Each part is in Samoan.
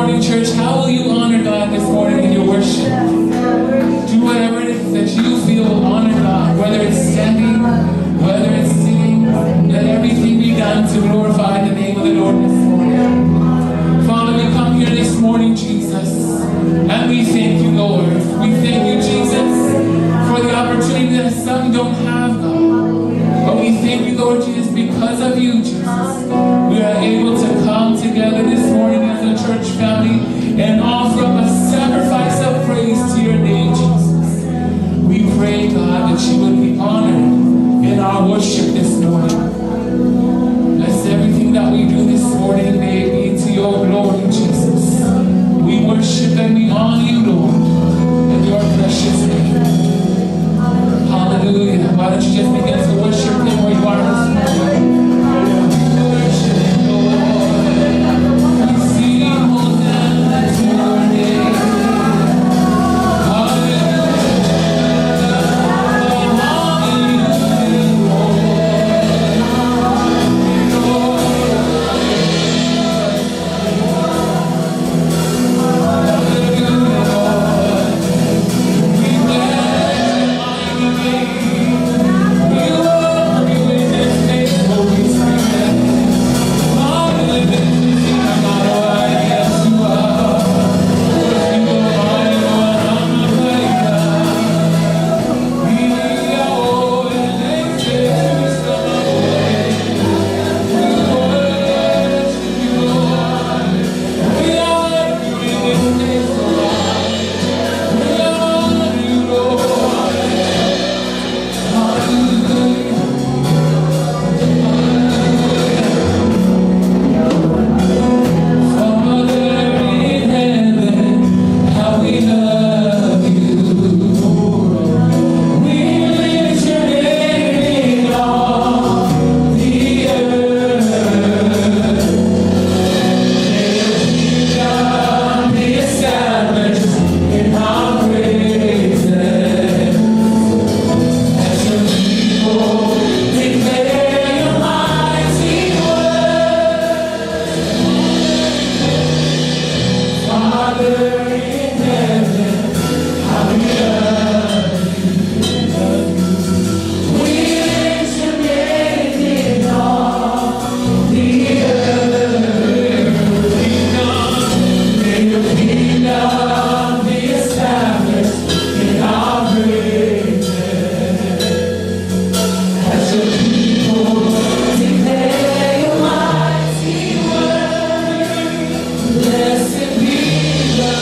morning, church, how will you honor God this morning in your worship? Do whatever it is that you feel will honor God, whether it's standing, whether it's sitting, let everything be done to glorify the name of the Lord this morning. Father, we come here this morning, Jesus, and we thank you, Lord. We thank you, Jesus, for the opportunity that some don't have, God. But we thank you, Lord Jesus, because of you, Jesus. We are able to come together this morning as a church family and offer up a sacrifice of praise to your name, Jesus. We pray, God, that you would be honored in our worship this morning. Bless everything that we do this morning, may it be to your glory, Jesus. We worship and we honor you, Lord, in your precious name. Hallelujah. Why don't you just begin to worship him where you are this morning? We worship you, Lord. We sing hosanna to your name. Hallelujah. Hallelujah, Lord. Hallelujah, Lord. We bless your mighty name. We welcome you in this place, Holy Spirit. Hallelujah. Father in heaven, how we love you. We lift your name in all the earth. May your kingdom be established in our praises. As your people declare your mighty word. Father in heaven, how we love you. We lift your name in all the earth. May your kingdom be established in our praises. As your people declare your mighty word. Blessed be the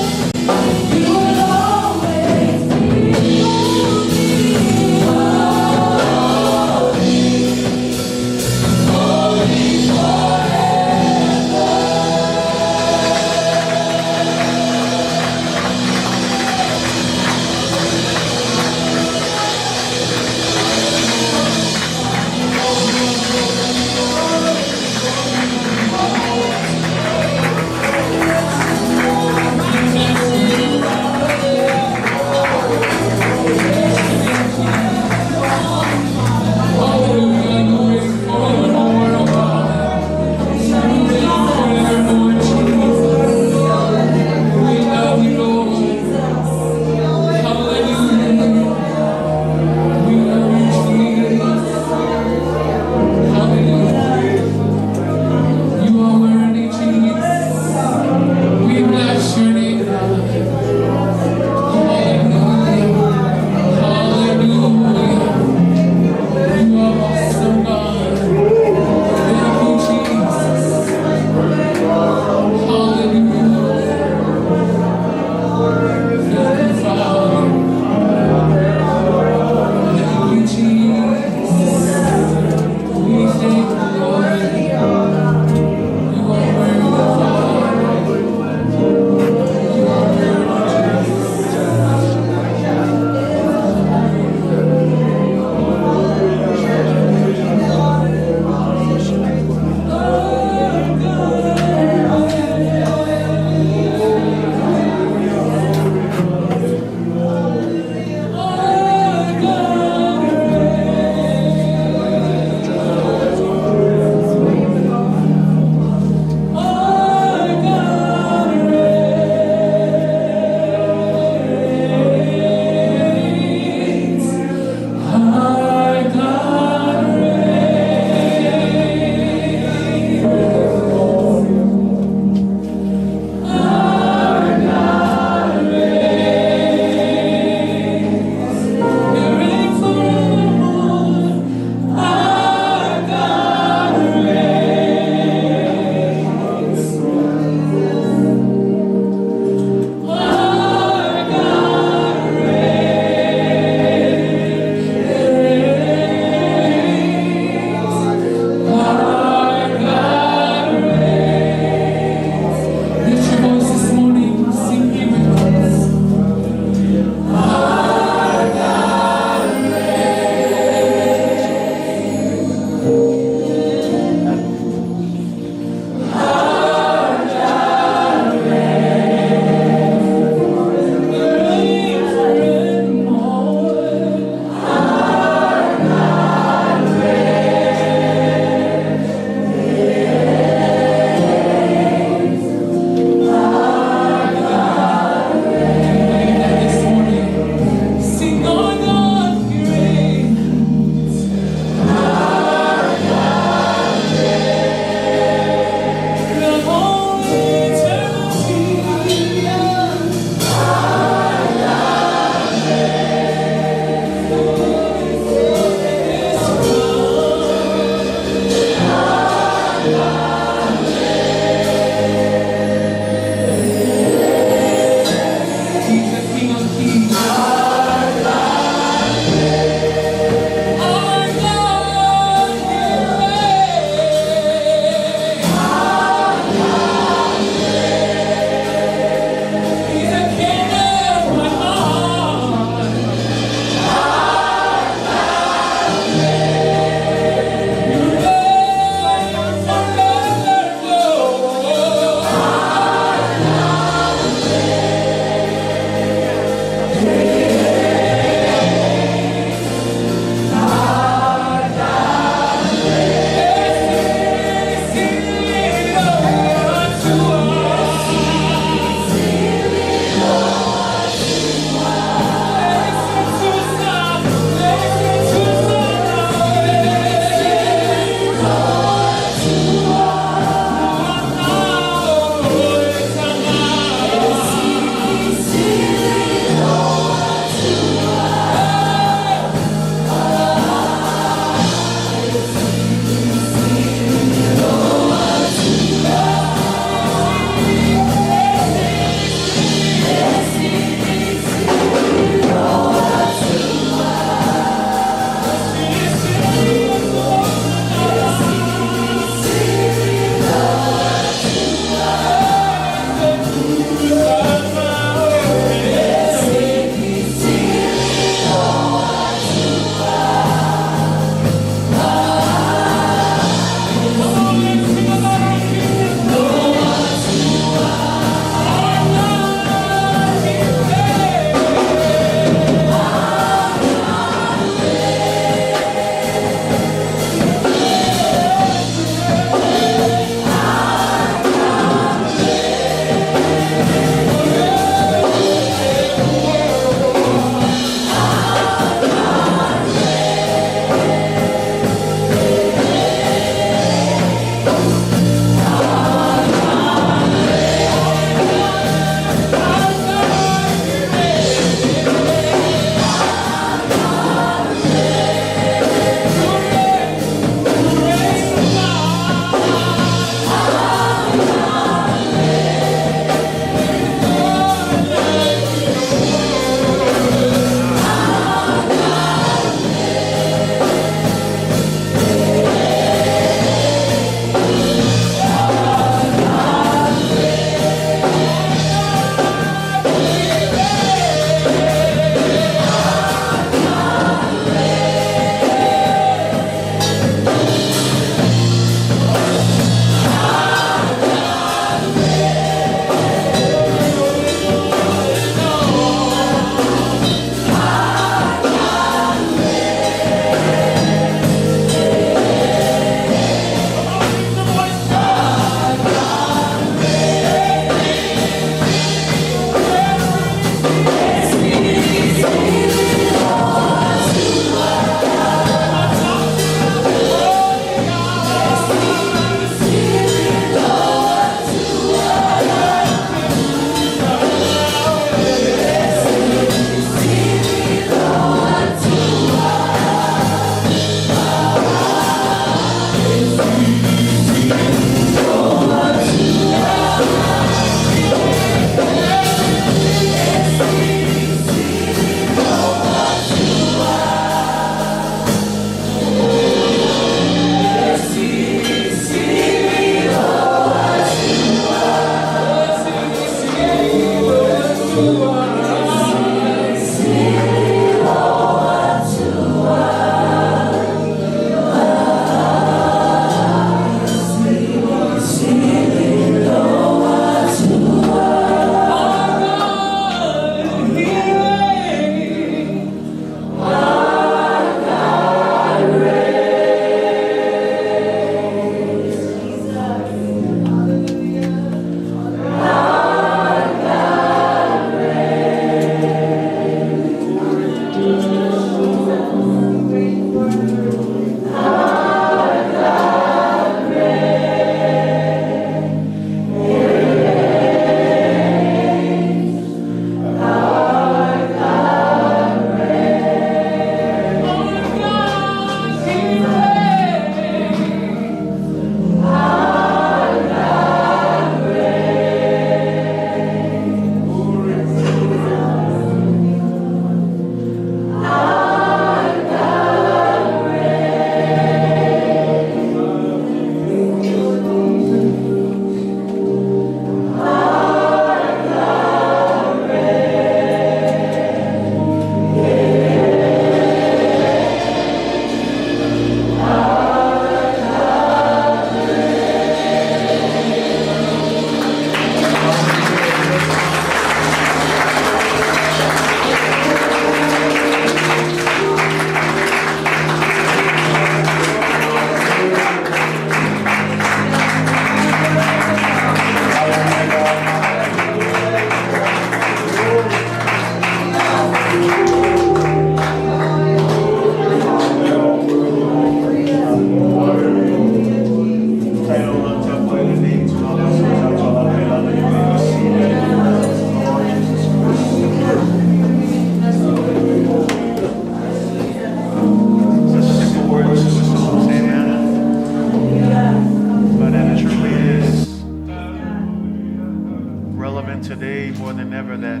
than ever that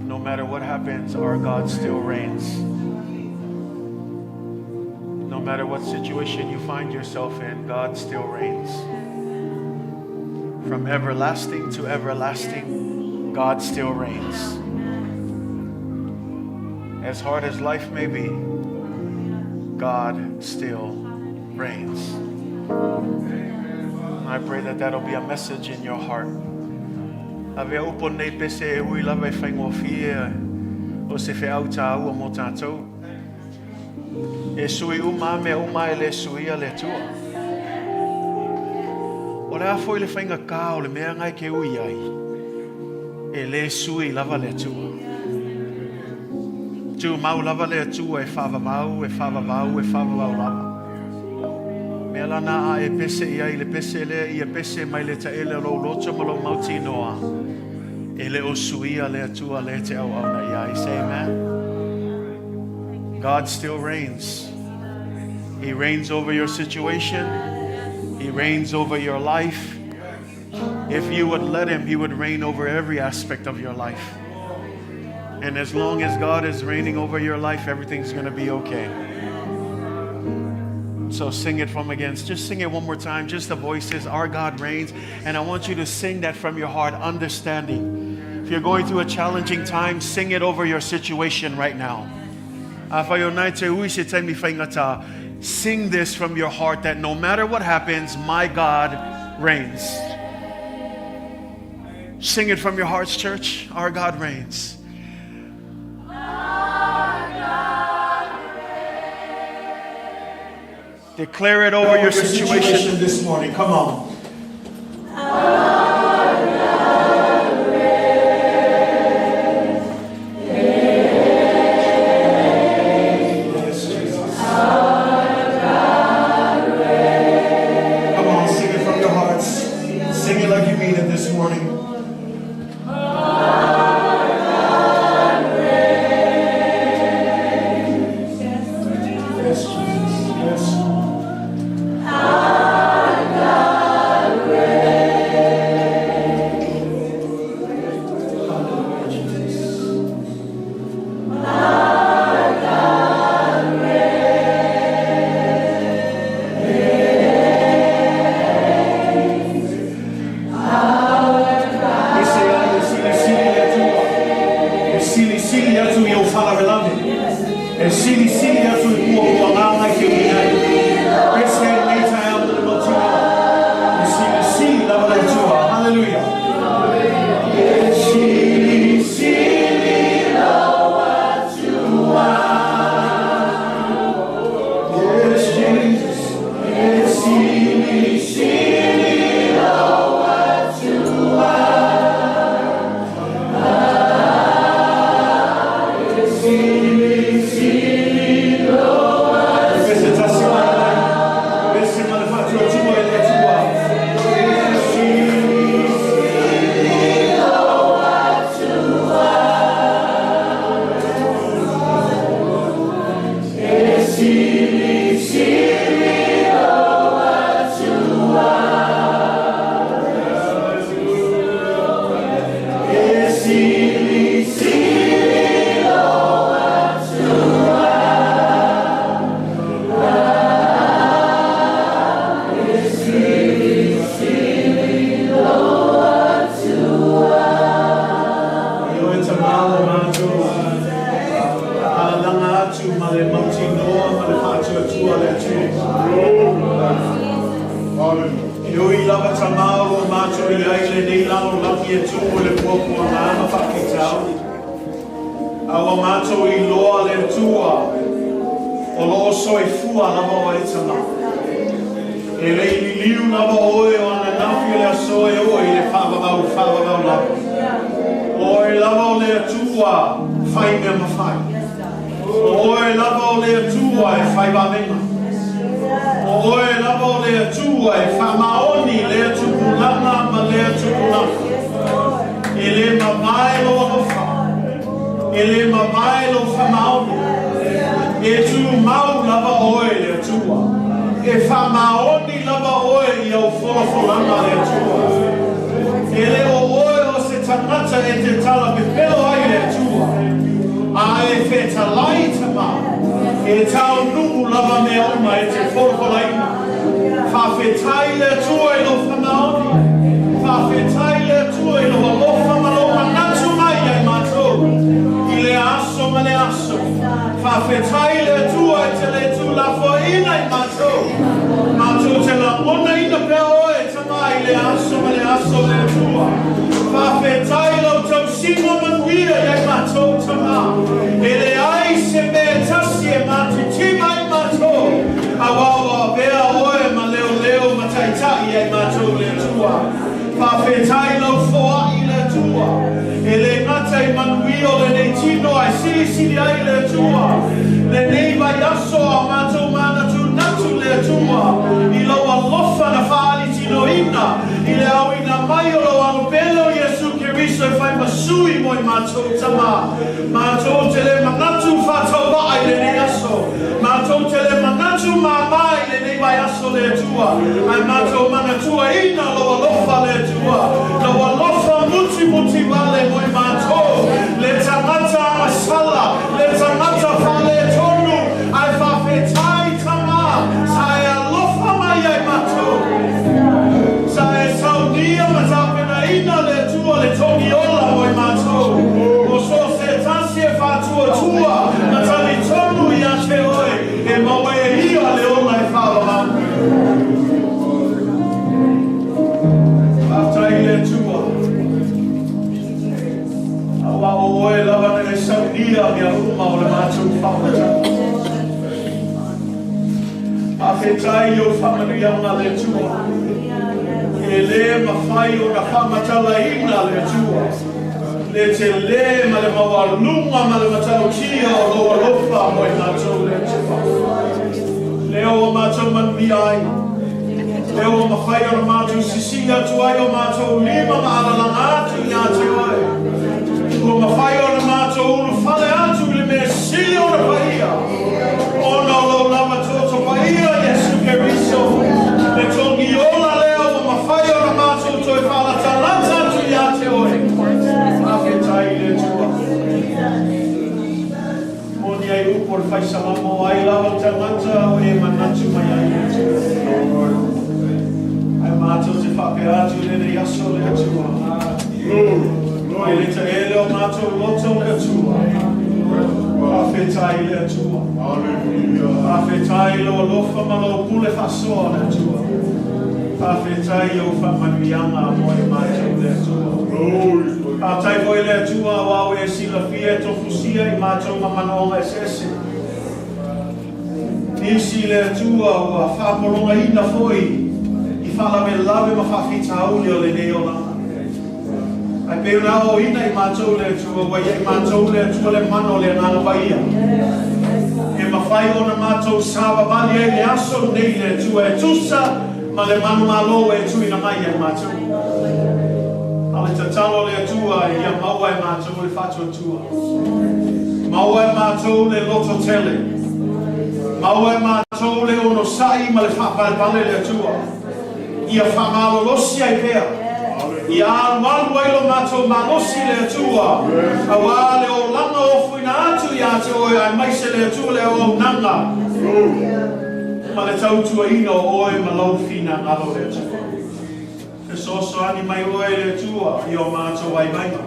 no matter what happens, our God still reigns. No matter what situation you find yourself in, God still reigns. From everlasting to everlasting, God still reigns. As hard as life may be, God still reigns. I pray that that'll be a message in your heart. Avea upu o lenei pese e ui lava e faigofie o se feau tāua mō tātou. E sui uma a mea uma e le suia le Atua. O le a foi le faigata o le mea na e te ui ai, e le sui lava le Atua. Tumau lava le Atua e faavavau, e faavavau, e faavavau lava. Mea lana a e pese i ai le pese lea ia pese mai le taele o lou loto ma lou mautinoa. E le o suia le Atua le te auauna i ai. Say amen. God still reigns. He reigns over your situation. He reigns over your life. If you would let him, he would reign over every aspect of your life. And as long as God is reigning over your life, everything's going to be okay. So sing it from again. Just sing it one more time. Just the voices. Our God reigns. And I want you to sing that from your heart, understanding. If you're going through a challenging time, sing it over your situation right now. Sing this from your heart that no matter what happens, my God reigns. Sing it from your hearts, church. Our God reigns. Our God reigns. Declare it over your situation this morning. Come on. Our God reigns. Yes, Jesus. Our God reigns. Come on, sing it from your hearts. Sing it like you mean it this morning. Our God reigns. Yes, Jesus. Yes. Our God reigns. Hallelujah, Jesus. Our God reigns. Our God E silisili atu i ou faalavelave. E silisili atu i puapuaga e te ui ai. Pese ai lenei taeao ma le mautinoa. E silisili lava le Atua. Hallelujah. E silisili lou Atua. Yes, Jesus. E silisili lou Atua. E silisili lou Atua. Pese tasi mai ai. Pese ma le faatuatua i le Atua. E silisili lou Atua. E silisili lou Atua. E silisili lou Atua. E silisili lou Atua. Ioe Tamā o mātou. Alalaga atu ma le mautinoa ma le faatuatua le Atua. E ui lava Tamā o lo mātou i ai lenei lalolagi e tumu i le puapuaga ma faafitauli. A ua mātou iloa le Atua o lo o soifua lava oe Tamā. E le i liliu lava oe o ananafi o le aso e oo i le faavavau faavavau lava. O oe lava o le Atua fai mea mafai. O oe lava o le Atua e fai vavega. O oe lava o le Atua e faamaoni lea tupulaga ma lea tupulaga. E le mavae lou alofa. E le mavae lou faamaoni. E tumau lava oe le Atua. E faamaoni lava oe i au folafolaga le Atua. E le o oe o se tagata e te talapepelo ai i le Atua, a e fetalai Tama, e taunuu lava mea uma e te folafolaina. Faafetai i le Atua i lou faamaoni. Faafetai i le Atua i lou alofa ma lou manatu mai ia i matou i lea aso ma lea aso. Faafetai i le Atua e te le tuulafoaiina i matou. Matou te lagonaina pea oe, Tama, i lea aso ma lea aso, le Atua. Faafetai i lau tausiga manuia ia i matou, Tama. E leai se mea e tasi e matitiva ai matou, auā ua avea oe ma leoleo ma taitai ia i matou, le Atua. Faafetai i lau foai, le Atua. E le gata i manuia o lenei tino ae silisili ai, le Atua, lenei vaiaso a o matou manatunatu, le Atua, i lou alofa na faalitinoina i le aoina mai o lou Alo pele o Iesu Keriso e fai ma sui mo i matou, Tama. Matou te le manatu faatauvaa i lenei aso. Matou te le manatu māmā i lenei vaiaso, le Atua, ae matou manatuaina lou alofa, le Atua, lou alofa mutimuti vale mo i matou, le tagata agasala, le tagata faaletonu, ae faafetai, Tama, sa e alofa mai ia i matou. Sa e saunia ma tapenaina, le Atua, le togi ola mo i matou. O so o se tasi e faatuatua ma talitonu ia te oe, e maua e ia le ola e faavavau. Faafetai i le Atua, auā o oe lava na e saunia mea uma o le matou faaolataga. Faafetai i ou faamanuiaga, le Atua, e lē mafai ona faamatalaina, le Atua, le telē ma le maualuga ma le matautia o lou alofa mo i matou, le Atua. Lea ua matou manuia ai, lea ua mafai ona matou sisii atu ai o matou lima ma alalaga atu ia te oe. Ua mafai ona matou ulufale atu i le mea sili ona paia, ona o lou lava toto paia, Iesu Keriso, le togi ola lea ua mafai ona matou toe faalatalata atu ia te oe. Faafetai i le Atua. Moni ai upu o le fai Salamo, o ai lava le tagata o e manatu mai ai, le Atua. Ae matou te faapea atu i lenei aso, le Atua, mai le taele o matou loto, le Atua, faafetai i le Atua. Faafetai i lou alofa ma lou pule faasoa, le Atua. Faafetai i ou faamanuiaga mo i matou, le Atua. Faafetai foi, le Atua, auā ua e silafia e tofusia i matou ma manaoga eseese. Nisi, le Atua, ua faapologaina foi i faalavelave ma faafitauli o lenei olaga. Ae pei ona aoaoina i matou, le Atua, ua ia i matou, le Atua, le mana o le Agaga Paia, e mafai ona matou savavali ai le aso lenei, le Atua, e tusa ma le manumalo ua e tuuina mai ia i matou. A o le tatalo, le Atua, ia maua e matou le faatuatua, maua e matou le lototele, maua e matou le onosai ma le faapalepale, le Atua, ia faamalolosi ai pea, ia alualu ai lo matou malosi, le Atua, auā le olaga ofoina atu ia te oe, aemaise, le Atua, le auaunaga ma le tautuaina o oe ma lou finagalo, le Atua. Fesoasoani mai oe, le Atua, i o matou vaivaiga.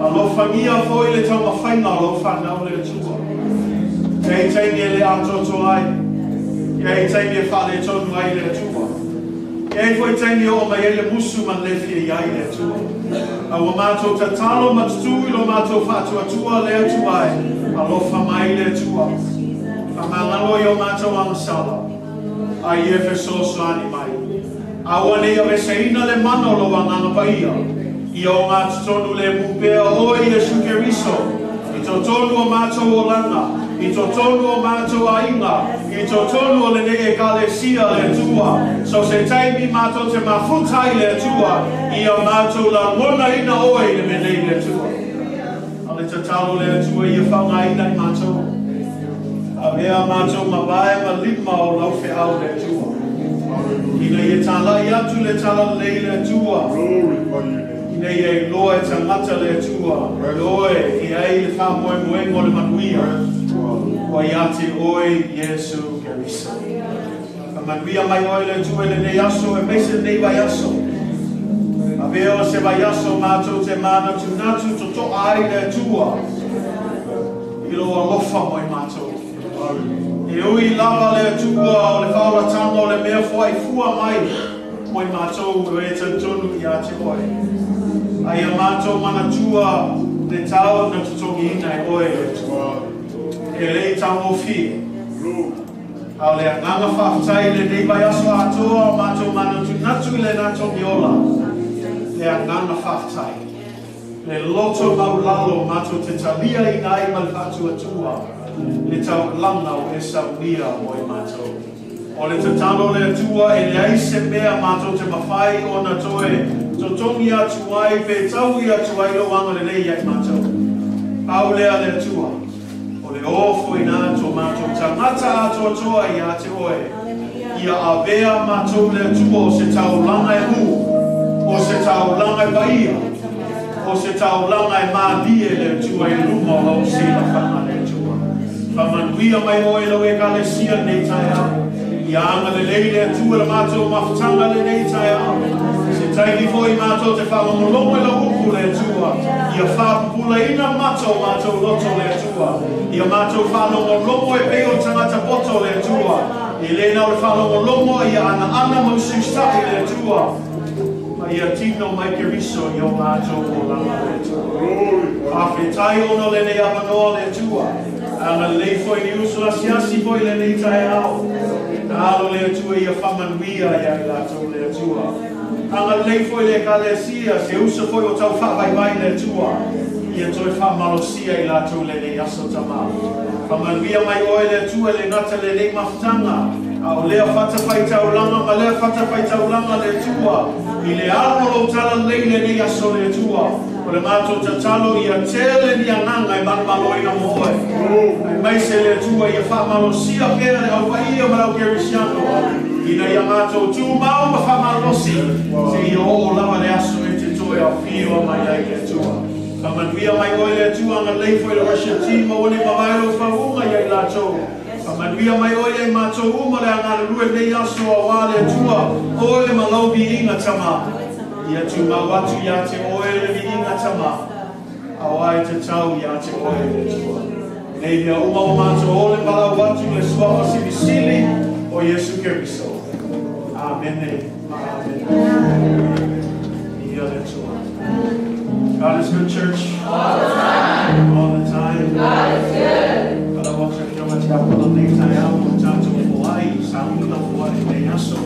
Alofagia foi le taumafaiga o lau fanau, le Atua. E i ai taimi e le atoatoa ai, e i ai taimi e faaletonu ai, le Atua. E i ai foi taimi e oo mai ai le musu ma le le fia i ai, le Atua. A ua matou tatalo ma tutū i lo matou faatuatua, le Atua e, alofa mai, le Atua. Faamagalo i o matou agasala, a ia fesoasoani mai. Aua ne i aveseina le mana o lou Agaga Paia, ia ogatotonu lemu pea oe, Iesu Keriso, i totonu o matou olaga, i totonu o matou aiga, i totonu o lenei Ekalesia, le Atua. So se taimi matou te mafuta ai, le Atua, ia matou lagonaina oe i le mea nei, le Atua. A o le tatalo, le Atua, ia faaaogaina i matou. Avea matou ma vae ma lima o lau feau, le Atua, ina ia talai atu le talalelei, le Atua, i Ina ia iloa e tagata le Atua, i Oe e ai le faamoemoega o le manuia, ua ia te Oe Iesu Keriso. Faamanuia mai Oe le Atua i lenei aso aemaise lenei vaiaso. Avea o se vaiaso matou te manatunatu totoa ai le Atua i Lou alofa mo i matou. E ui lava le Atua o le faaolataga o le mea fuaifua mai mo i matou o e talitonu ia te Oe, a ia matou manatua le tau na totogiina e Oe le Atua. E le i taugofie. A o le agaga faafetai i lenei vaiaso atoa o matou manatunatu i lena togiola, le agaga faafetai, le loto maulalo matou te taliaina ai ma le faatuatua le taulaga o e saunia mo i matou. O le tatalo le Atua e leai se mea matou te mafai ona toe totogi atu ai pe taui atu ai lou agalelei ia i matou. Pau lea le Atua. O le ofoina atu o matou tagata atoatoa ia te Oe, ia avea matou le Atua o se taulaga e mu, o se taulaga e paia, o se taulaga e malie le Atua i luma o Lau silafaga le Atua. Faamanuia mai Oe i Lau Ekalesia lenei taeao. Ia agalelei le Atua i le matou mafutaga lenei taeao. Se taimi foi matou te faalogologo i Lau upu le Atua, ia faapupulaina mata o matou loto le Atua. Ia matou faalogologo e pei o tagata poto le Atua. E le na o le faalogologo ia anaana ma usiusa'i le Atua. Ma ia tino mai Keriso i o matou olaga le Atua. Faafetai ona o lenei avanoa le Atua. Agalelei foi ni uso asiasi foi lenei taeao. Tatalo le Atua ia faamanuia ia i latou le Atua. Agalelei foi le Ekalesia, se uso foi o tau faavaivai le Atua, ia toe faamalosia i latou lenei aso Tama. Faamanuia mai Oe le Atua i le gata lenei mafutaga, a o lea fatafaitaulaga ma lea fatafaitaulaga le Atua, i le alo o Lou talalelei lenei aso le Atua. O le matou tatalo ia tele ni agaga e malomaloina mo Oe. Aemaise le Atua ia faamalosia pea le Au Paia ma le Au Kerisiano, ina ia matou tumau ma faamalosi seia oo lava le aso e te toe afio mai ai le Atua. Faamanuia mai Oe le Atua, agalelei foi le worship team, maua nei mavae Lou faauuga ia i latou. Faamanuia mai Oe ia i matou uma le a galulue lenei aso auā le Atua, Oe ma Lau viiga Tama. Ia tumau atu ia te Oe le viiga Tama, auā e tatau ia te Oe le Atua. Nei mea uma ua matou ole palau atu i le Suafa Silisili o Iesu Keriso. Amene ma amene. Viia le Atua. God is good, church. All the time. All the time. God is good. Palau atu e afioga tiakono lenei taeao mo tatou foai, sauni lau foai i lenei aso.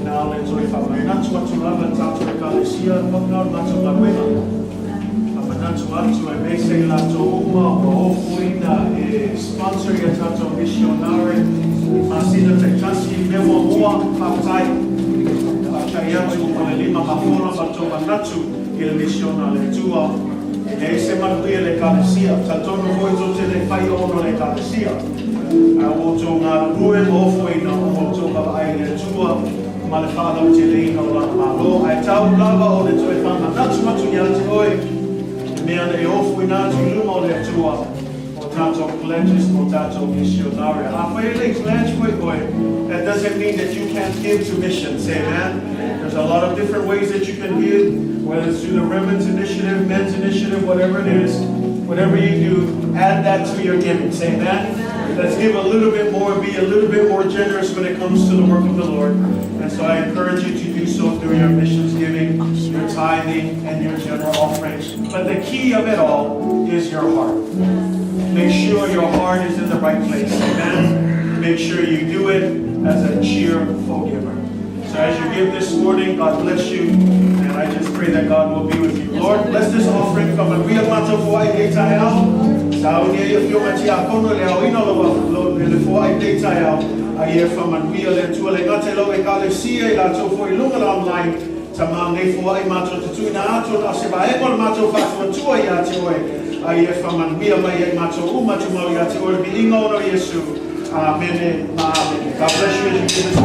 Na o le toe faamanatu atu lava i le tatou Ekalesia, pau lena o le matou galuega. Faamanatu atu aemaise i latou uma ua ofoina e sponsor i a tatou misionare i masina taitasi. Mea muamua, faafetai. Faafetai atu mo le lima mafola ma le tou manatu i le misiona a le Atua. E leai se manuia i le Ekalesia, talitonu foi tou te le fai ona o le Ekalesia. A ua outou galulue ma ofoina ona o outou vaavaai i le Atua ma le faalauteleina o Lana Malo, ae tau lava o le toe faamanatu atu ia te oe le mea na e ofoina atu i luma o le Atua o tatou pledges mo tatou misionare. Afai e le i pledge foi oe, that doesn't mean that you can't give to missions. Amen. There's a lot of different ways that you can give, whether it's through the Women's Initiative, Men's Initiative, whatever it is. Whatever you do, add that to your giving. Say amen. Let's give a little bit more, be a little bit more generous when it comes to the work of the Lord. And so I encourage you to do so through your missions giving, your tithing, and your general offerings. But the key of it all is your heart. Make sure your heart is in the right place. Amen. Make sure you do it as a cheerful giver. So as you give this morning, God bless you. And I just pray that God will be with you. Lord, bless this offering from a real matou foai i lenei taeao. Saunia i afioga tiakono le aoina o lo le foai i lenei taeao. A ia faamanuia le Atua le gata i lau Ekalesia i latou foi i luga o le online. Tama nei foai matou te tuuina atu na o se vaega o le matou faatuatua ia te oe. A ia faamanuia mai ia i matou uma tumau ia te oe le viiga ona o Iesu. Amene ma amene. God bless you as you give this.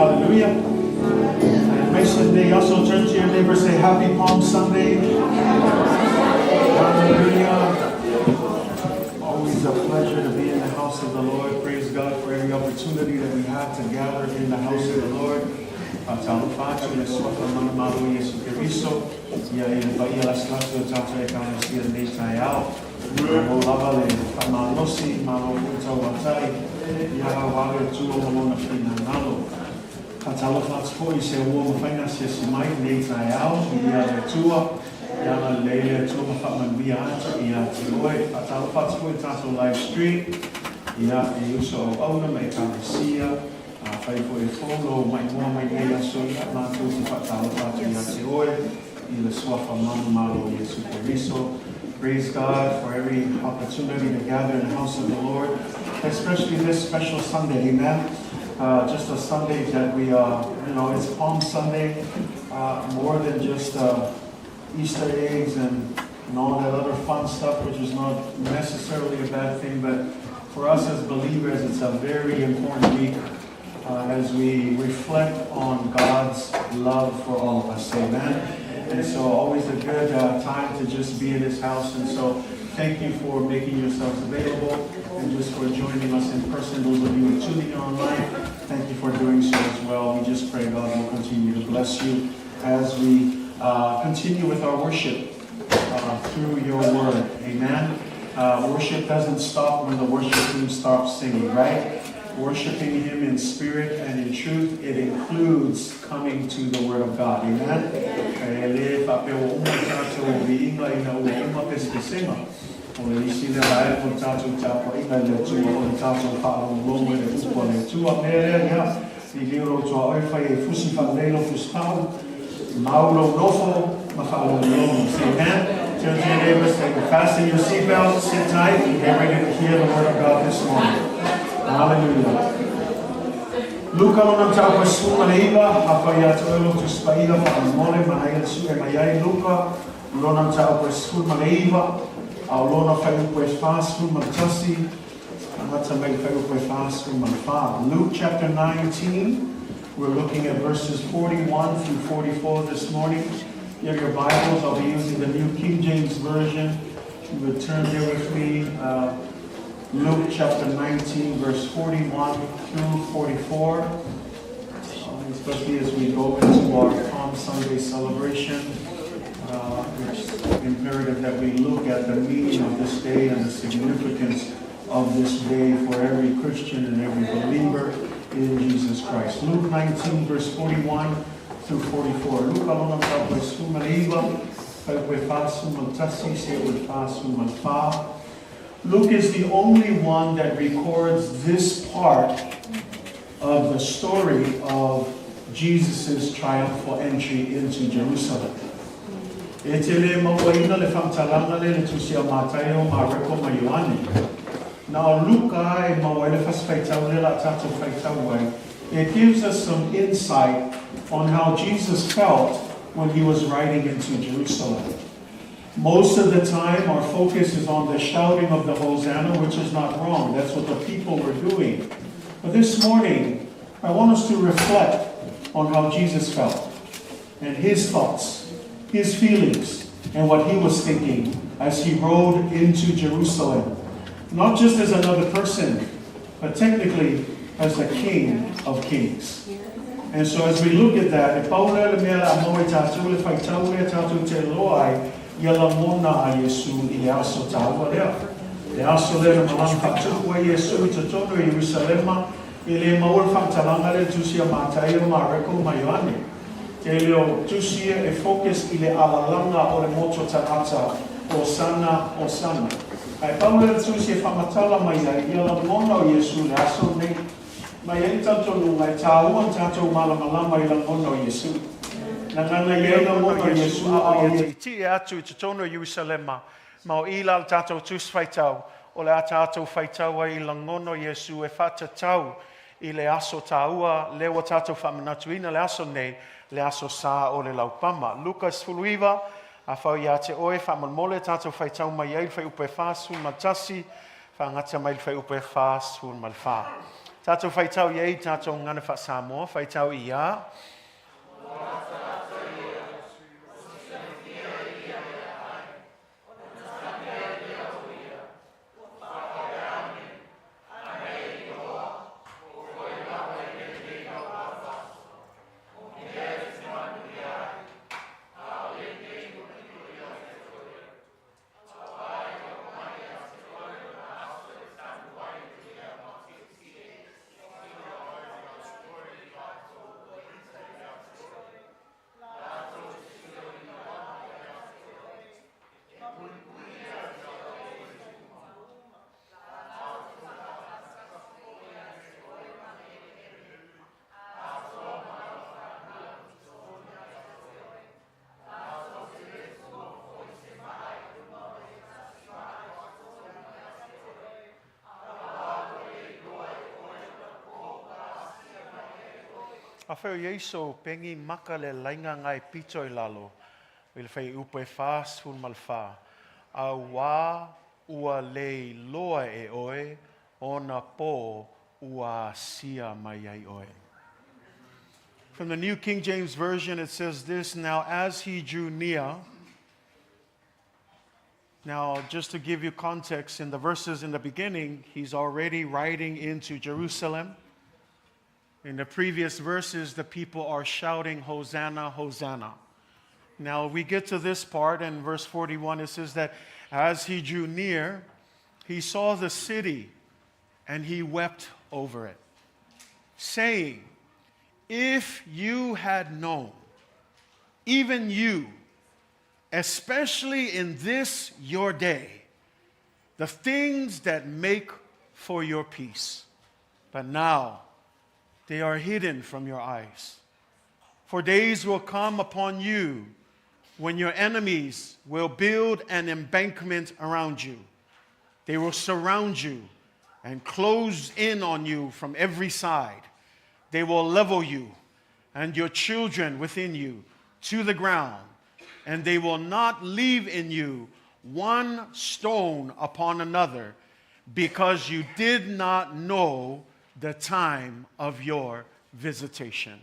Hallelujah. Aemaise lenei aso, turn to your neighbor, say Happy Palm Sunday. Hallelujah. Always a pleasure to be in the house of the Lord. Praise God for every opportunity that we have to gather in the house of the Lord. Faatalofa atu i le suafa manumalo o Iesu Keriso, ia i le paia lasilasi o tatou Ekalesia i lenei taeao. Malo lava le faamalosi, malo foi tauatai, ia auā le Atua ma Lona finagalo. Faatalofa atu foi i se ua mafai ona asiasi mai i lenei taeao, viia le Atua, ia agalelei le Atua ma faamanuia atu ia te oe. Faatalofa atu foi i le tatou live stream, ia e uso auauna ma Ekalesia, Afai foi e fou lou maimoa mai nei aso, ia matou te faatalofa atu ia te oe i le suafa manumalo o Iesu Keriso. Praise God for every opportunity to gather in the house of the Lord, especially this special Sunday, amen? Just a Sunday that we, it's Palm Sunday, more than just Easter eggs and, and all that other fun stuff, which is not necessarily a bad thing, but for us as believers, it's a very important week as we reflect on God's love for all of us. Amen. And so, always a good time to just be in His house. And so, thank you for making yourselves available and just for joining us in person. Those of you who are tuning in online, thank you for doing so as well. We just pray God will continue to bless you as we continue with our worship through your word. Amen. Worship doesn't stop when the worship team stops singing, right? Worshiping Him in spirit and in truth, it includes coming to the Word of God. Amen. E le faapea ua uma le tatou viiga ina ua uma pesepesega. O le isi lea vaega o le tatou tapuaiga i le Atua, o le tatou faalogologo i le upu a le Atua. Mea lea, ia, Liliu lou tuaoi fai e fusi faalelei lou fusitau, mau lou nofo ma faalogologo. Say amen. Turn to your neighbor, say, fasten your seatbelt, sit tight, and get ready to hear the word of God this morning. Hallelujah. Luka lona mataupu e 19, afai ia te oe lou Tusi Paia faamolemole, manaia le sue mai ai Luka lona mataupu e 19, a o lona fuaiupu e 41, Amata mai le fuaiupu e 44. Luke chapter 19, we're looking at verses 41 through 44 this morning. If you have your Bibles, I'll be using the New King James Version. You would turn there with me, Luke chapter 19, verse 41 through 44. Especially as we go into our Palm Sunday celebration. It's imperative that we look at the meaning of this day and the significance of this day for every Christian and every believer in Jesus Christ. Luke 19, verse 41 through 44. Luka lona mataupu e 19, fuaiupu e 41 seia 44. Luke is the only one that records this part of the story of Jesus' triumphal entry into Jerusalem. E te le mauaina le faamatalaga lea i le tusi a Mataio, Mareko ma Ioane. Na o Luka e maua ai le fasi faitau lea la tatou faitau ai. It gives us some insight on how Jesus felt when he was riding into Jerusalem. Most of the time, our focus is on the shouting of the Hosanna, which is not wrong. That's what the people were doing. But this morning, I want us to reflect on how Jesus felt and his thoughts, his feelings, and what he was thinking as he rode into Jerusalem. Not just as another person, but technically as the King of Kings. And so as we look at that, e pau lea le mea o le a maua e tatou le faitau lea tatou te iloa ai ia lagona a Iesu i le aso taua lea. Le aso lea na malaga faatupu ai Iesu i totonu o Ierusalema, e le maua le faamatalaga lea i le tusi a Mataio, Mareko ma Ioane. Tele o tusi ia e focus i le alalaga o le moto tagata, Hosana, Hosana. Ae pau lea o le tusi e faamatala mai ai ia lagona o Iesu i le aso lenei. Ma e i ai le talitonuga e tāua na tatou malamalama i lagona o Iesu. Na gana i ai lagona o Iesu a o ia tietie atu i totonu o Ierusalema, ma o i la le tatou tusi faitau, o le a tatou faitau ai i lagona o Iesu e faatatau i le aso tāua lea ua tatou faamanatuina le aso nei, le Aso Sa o le Laupama. Luka 19, Afai ia te oe, faamolemole tatou faitau mai ai le fuaiupu e 41, faagata mai le fuaiupu e 44. Tatou faitau i ai tatou gagana faa-Samoa, faitau i a. Afai o i ai sou pegi maka le laiga agai pito i lalo i le fuaiupu e 44, auā ua le iloa e oe ona pō ua asia mai ai oe. From the New King James Version, it says this Now, as he drew near, now, just to give you context, in the verses in the beginning, he's already riding into Jerusalem. In the previous verses, the people are shouting, Hosanna, Hosanna. Now, we get to this part in verse 41, it says that as he drew near, he saw the city and he wept over it, saying, If you had known, even you, especially in this your day, the things that make for your peace. But now they are hidden from your eyes. For days will come upon you when your enemies will build an embankment around you. They will surround you and close in on you from every side. They will level you and your children within you to the ground, and they will not leave in you one stone upon another, because you did not know the time of your visitation.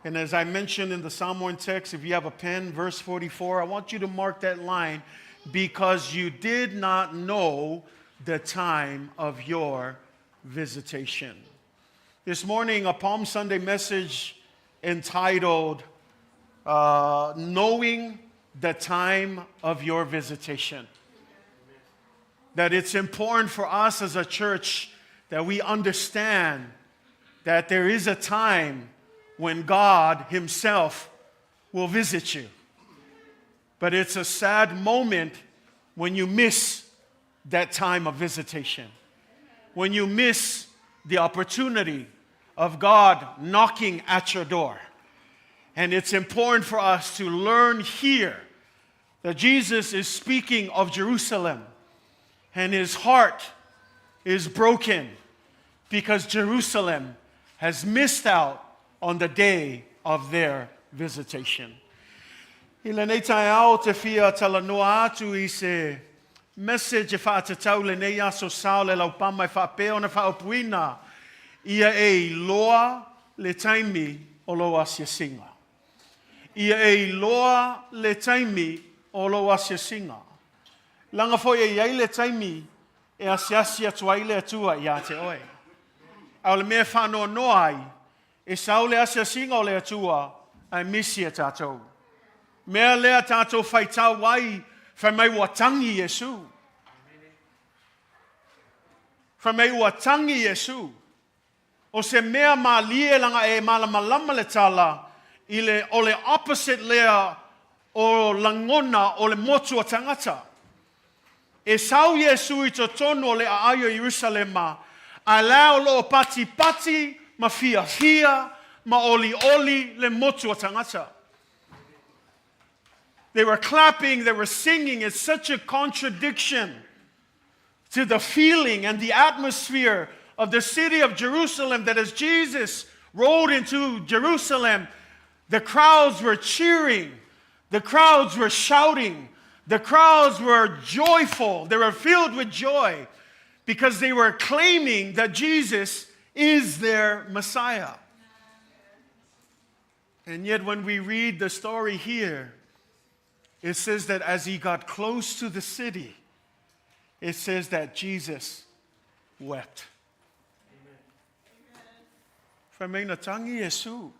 And as I mentioned in the Samoan text, if you have a pen, verse 44, I want you to mark that line because you did not know the time of your visitation. This morning, a Palm Sunday message entitled Knowing the Time of Your Visitation. That it's important for us as a church that we understand that there is a time when God Himself will visit you. But it's a sad moment when you miss that time of visitation, when you miss the opportunity of God knocking at your door. And it's important for us to learn here that Jesus is speaking of Jerusalem and his heart is broken because Jerusalem has missed out on the day of their visitation. I lenei taeao ou te fia talanoa atu i se message e faatatau lenei aso sa o le laupama e faapea ona faaupuina ia e iloa le taimi o lou asiasiga. Ia e iloa le taimi o lou asiasiga. Leaga foi e i ai le taimi e asiasi atu ai le Atua ia te oe. A o le mea e faanoanoa ai, e sau le asiasiga o le Atua ae misi e tatou. Mea lea tatou faitau ai, fai mai ua tagi Iesu. Fai mai ua tagi Iesu. O se mea malie leaga e malamalama le tala i le o le opposite lea o lagona o le motu o tagata. E sau Iesu i totonu o le aai o Ierusalema, ae la o loo patipati ma fiafia ma olioli le motu o tagata. They were clapping, they were singing. It's such a contradiction to the feeling and the atmosphere of the city of Jerusalem that as Jesus rode into Jerusalem, the crowds were cheering, the crowds were shouting, the crowds were joyful, they were filled with joy because they were claiming that Jesus is their Messiah. And yet, when we read the story here, it says that as he got close to the city, it says that Jesus wept. Fai mai na tagi Iesu.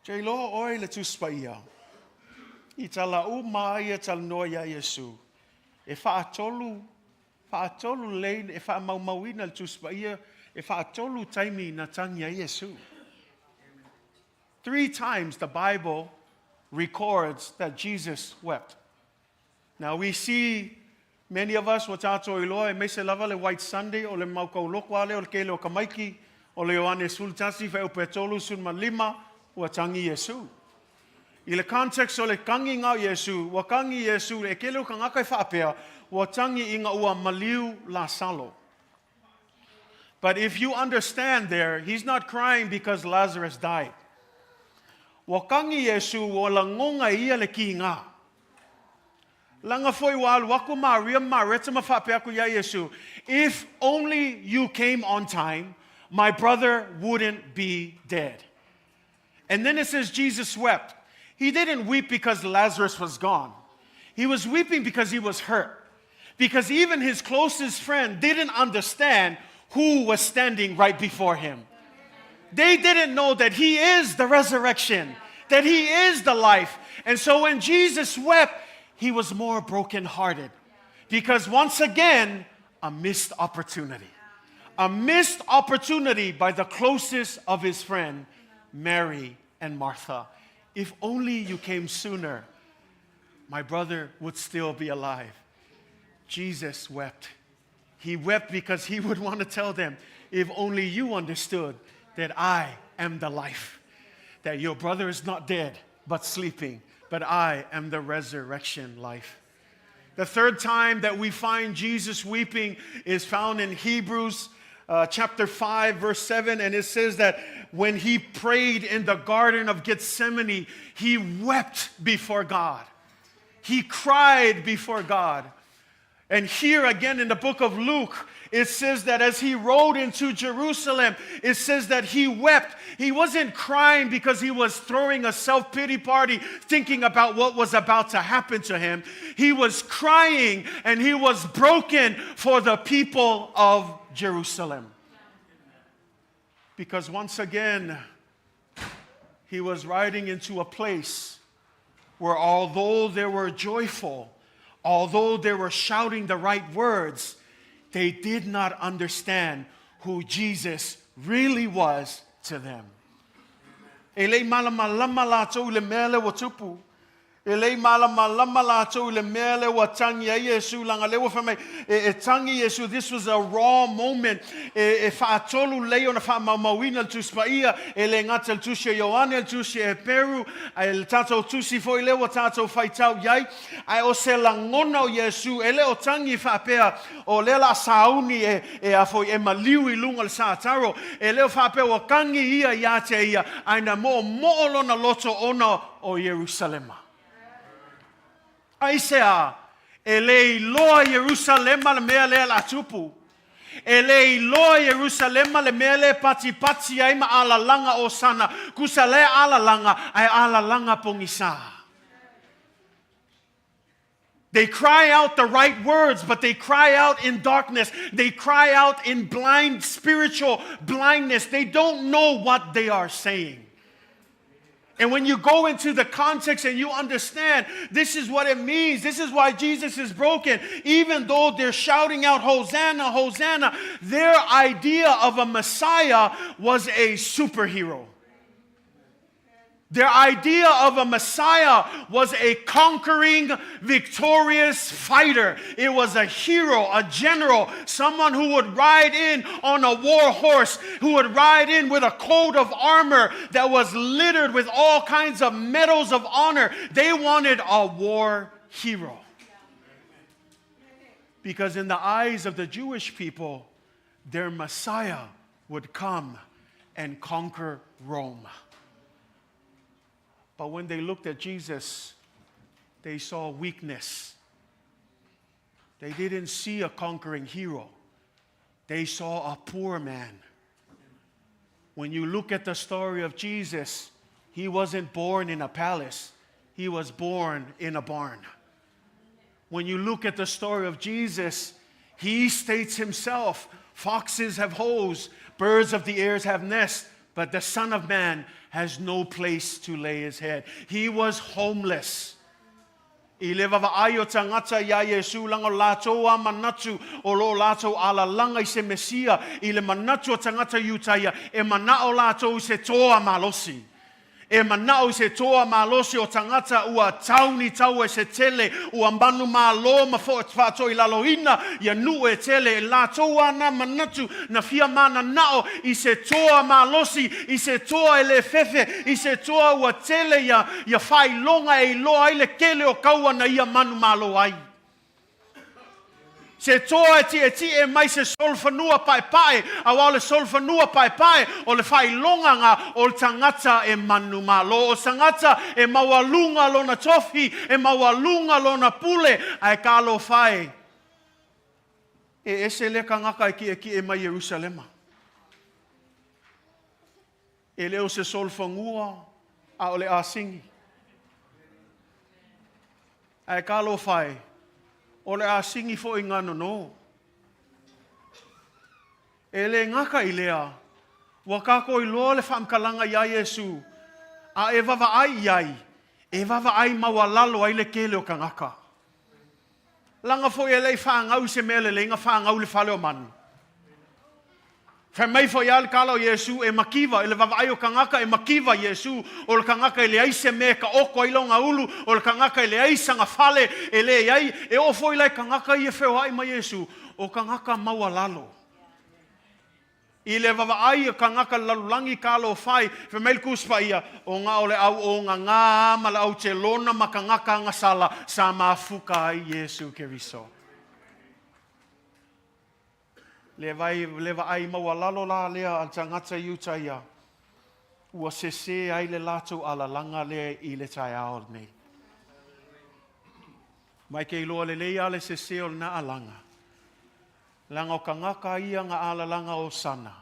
Te iloa oe le Tusi Paia. I tala uma ai e talanoa iā Iesu. E faatolu, faatolu lelei e faamaumauina le Tusi Paia, e faatolu taimi na tagi ai Iesu. Three times the Bible records that Jesus wept. Now we see many of us ua tātou iloa aemaise lava le White Sunday o le mau kauloko a lea o le kele o ka maiki o le Ioane 11 fuaiupu e 35 ua tagi Iesu. I le context o le tagiga o Iesu, ua tagi Iesu e kele o kangaka e faapea ua tagi ina ua maliu Lasalo. But if you understand there, he's not crying because Lazarus died. Ua tagi Iesu ua lagona e ia le kiga. Leaga foi ua alu aku Maria ma Mareta ma faapea aku iā Iesu, If only you came on time, my brother wouldn't be dead. And then it says Jesus wept. He didn't weep because Lazarus was gone. He was weeping because he was hurt. Because even his closest friend didn't understand who was standing right before him. They didn't know that he is the resurrection, that he is the life. And so when Jesus wept, he was more brokenhearted. Because once again, a missed opportunity. A missed opportunity by the closest of his friend, Mary and Martha. If only you came sooner, my brother would still be alive. Jesus wept. He wept because he would want to tell them, if only you understood that I am the life, that your brother is not dead, but sleeping, but I am the resurrection life. The third time that we find Jesus weeping is found in Hebrews chapter 5, verse 7, and it says that when he prayed in the Garden of Gethsemane, he wept before God. He cried before God. And here again in the book of Luke, it says that as he rode into Jerusalem, it says that he wept. He wasn't crying because he was throwing a self pity party, thinking about what was about to happen to him. He was crying and he was broken for the people of Jerusalem. Because once again, he was riding into a place where although they were joyful, although they were shouting the right words, they did not understand who Jesus really was to them. E le i malamalama lātou i le mea lea ua tupu. E le i malamalama lātou i le mea lea ua tagi ai Iesu, leaga lea ua fai mai, e, e tagi Iesu, this was a raw moment, e, e faatolu lelei ona faamaumauina le Tusi Paia, e le gata i le Tusi a Ioane, le Tusi a Heperu, ae le tatou Tusi foi lea ua tatou faitau i ai, ae o se lagona o Iesu, e le o tagi faapea, o lea la sauni e, e a foi e maliu i luga o le sataro, e le o faapea ua tagi ia iā te ia, ae na moomoo lona loto ona o Ierusalema. Aisea? E le iloa Ierusalema le mea lea la tupu. E le iloa Ierusalema le mea lea e patipati ai ma alalaga Osana. Kusa lea alalaga, ae alalaga pogisa. They cry out the right words, but they cry out in darkness. They cry out in blind spiritual blindness. They don't know what they are saying. And when you go into the context and you understand, this is what it means. This is why Jesus is broken. Even though they're shouting out, Hosanna, Hosanna, their idea of a Messiah was a superhero. Their idea of a Messiah was a conquering, victorious fighter. It was a hero, a general, someone who would ride in on a war horse, who would ride in with a coat of armor that was littered with all kinds of medals of honor. They wanted a war hero. Because in the eyes of the Jewish people, their Messiah would come and conquer Rome. But when they looked at Jesus, they saw weakness. They didn't see a conquering hero. They saw a poor man. When you look at the story of Jesus, he wasn't born in a palace. He was born in a barn. When you look at the story of Jesus, he states himself, foxes have holes, birds of the airs have nests, but the Son of Man has no place to lay his head. He was homeless. I le vaavaai o tagata iā Iesu leaga o latou a manatu o lo latou alalaga i se Mesia, i le manatu o tagata Iutaia, e manao latou i se toa malosi. E manao i se toa malosi o tagata ua tau ni taua e se tele, ua manumalo ma faatoilaloina ia nuu e tele. E latou a na manatu na fia mananao i se toa malosi, i se toa e le fefe, i se toa ua tele ia ia faailoga e iloa ai le tele o kaua na ia manumalo ai. Se toa e tietie mai se solofanua paepae, auā o le solofanua paepae o le faailoga ga o le tagata e manumalo, o le tagata e maualuga lona tofi, e maualuga lona pule, ae talofa e, e ese lea tagata e tietie mai Ierusalema. E le o se solofanua, a o le asigi. Ae talofa e, o le asigi foi ganono. E le gata i lea, ua tatou iloa le faamatalaga iā Iesu, a e vaavaai i ai, e vaavaai maualalo ai le tele o tagata. Leaga foi e le i fanau i se mea lelei na fanau i le fale o manu. Fai mai foi a le tala o Iesu e mativa, i le vaavaai o tagata e mativa Iesu, o le tagata e leai se mea e taoto ai lona ulu, o le tagata e leai sana fale e leai, e oo foi la i tagata ia e feoai ma Iesu, o tagata maualalo. I le vaavaai o tagata lalolagi talofa e, fai mai le Tusi Paia, o na o le au ogagā ma le au telona ma tagata agasala sa mafuta ai Iesu Keriso. Le vai, le vaai maualalo la lea a le tagata Iutaia, ua sesē ai le latou alalaga lea i le taeao lenei. Mai ke iloa lelei a le sesē o lena alaga. Leaga o tagata ia na alalaga o Sana,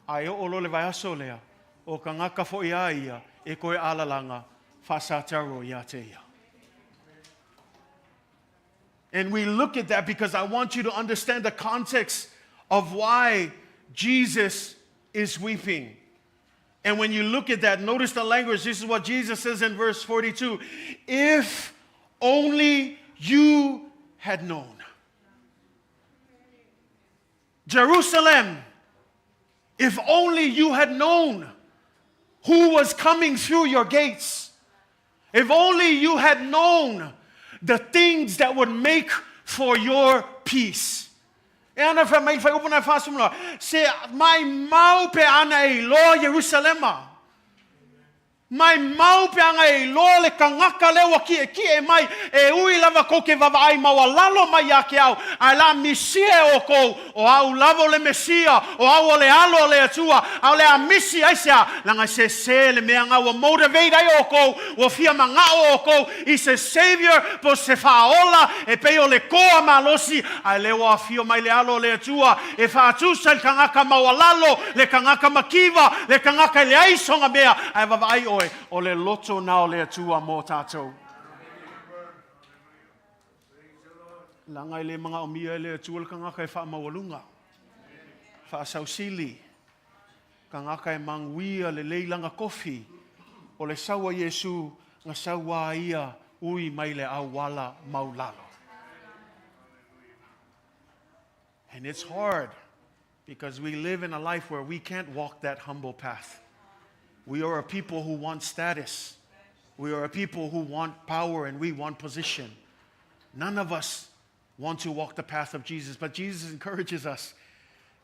a e oo loa le vaiaso lea, o tagata foi a ia e toe alalaga faasataro ia te ia. And we look at that because I want you to understand the context of why Jesus is weeping. And when you look at that, notice the language. This is what Jesus says in verse 42. If only you had known. Jerusalem, if only you had known who was coming through your gates. If only you had known the things that would make for your peace. E ana wha mai whai upuna whasumula. Se mai mau pe ana e iloa Yerusalema. Mai mau pe ana e iloa le tagata lea ua kiʻekiʻe mai, e ui lava kou ke vaavaai maualalo mai iā te ao, ae la misia e ʻoukou, ʻo au lava o le Mesia, ʻo au o le Alo o le Atua, a o le a misi aisea? Leaga e sesē le mea ga ua motivate ai ʻoukou, ua fia manaʻo ʻoukou i se Savior po o se Faaola e pei o le toa malosi, ae lea ua afio mai le Alo o le Atua e faatusa i le tagata maualalo, le tagata makiva, le tagata e leai sona mea, ae vaavaai ʻoe, o le loto na o le Atua mo tatou. Leaga e le manaomia e le Atua le tagata e faamaualuga, faasausili, tagata e manuia lelei lana tofi, o le sau a Iesu na sau a ia ui mai le auala maulalo. And it's hard because we live in a life where we can't walk that humble path. We are a people who want status. We are a people who want power and we want position. None of us want to walk the path of Jesus, but Jesus encourages us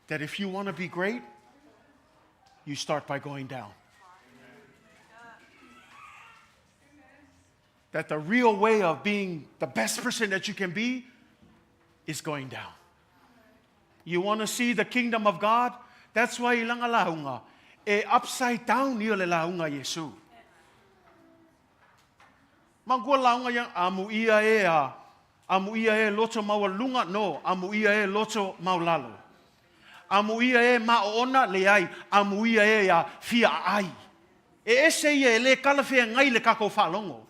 that if you want to be great, you start by going down. That the real way of being the best person that you can be is going down. You want to see the kingdom of God? That's why i lana lauga, e upside down ia le lauga a Iesu. Manatua lauga ia, amuia e a, amuia e loto maualuga, no, amuia e loto maulalo. Amuia e ma oona, leai, amuia e ia fia aai. E ese ia e le talafeagai le tatou faalogo.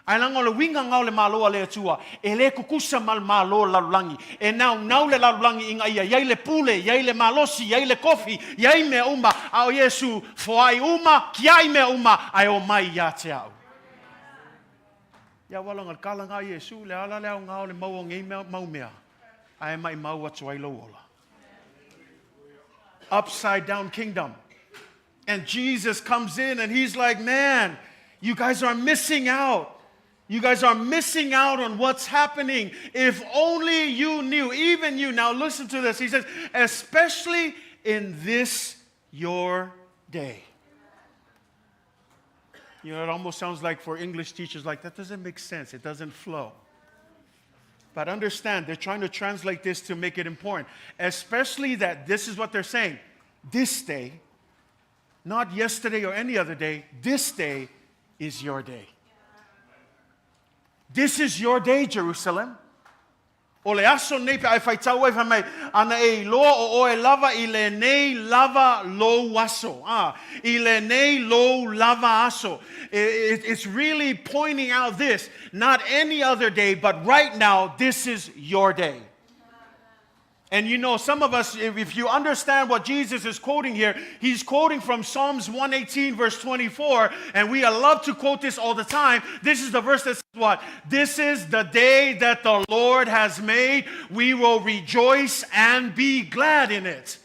Ae leaga o le uiga na o le Malo a le Atua, e le tutusa ma le Malo o le lalolagi. E naunau le lalolagi ina ia i ai le pule, i ai le malosi, i ai le tofi, i ai mea uma, a o Iesu, foai uma, tiai mea uma, ae omai ia te au. Ia aua leaga o le tala na a Iesu, le a la le aoga o le maua o nei mea, mau mea, ae maimau atu ai lou ola. Upside down kingdom. And Jesus comes in and he's like, man, you guys are missing out. You guys are missing out on what's happening. If only you knew, even you. Now listen to this. He says, especially in this your day. You know, it almost sounds like for English teachers, like that doesn't make sense. It doesn't flow. But understand, they're trying to translate this to make it important. Especially that this is what they're saying. This day, not yesterday or any other day, this day is your day. This is your day, Jerusalem. O le aso nei pe a e faitau ai fai mai, ana e iloa o oe lava i lenei lava lou aso. Ah, i lenei lou lava aso. It, it's really pointing out this, not any other day, but right now, this is your day. And you know, some of us, if you understand what Jesus is quoting here, he's quoting from Psalms 118, verse 24, and we love to quote this all the time. This is the verse that says what? This is the day that the Lord has made. We will rejoice and be glad in it.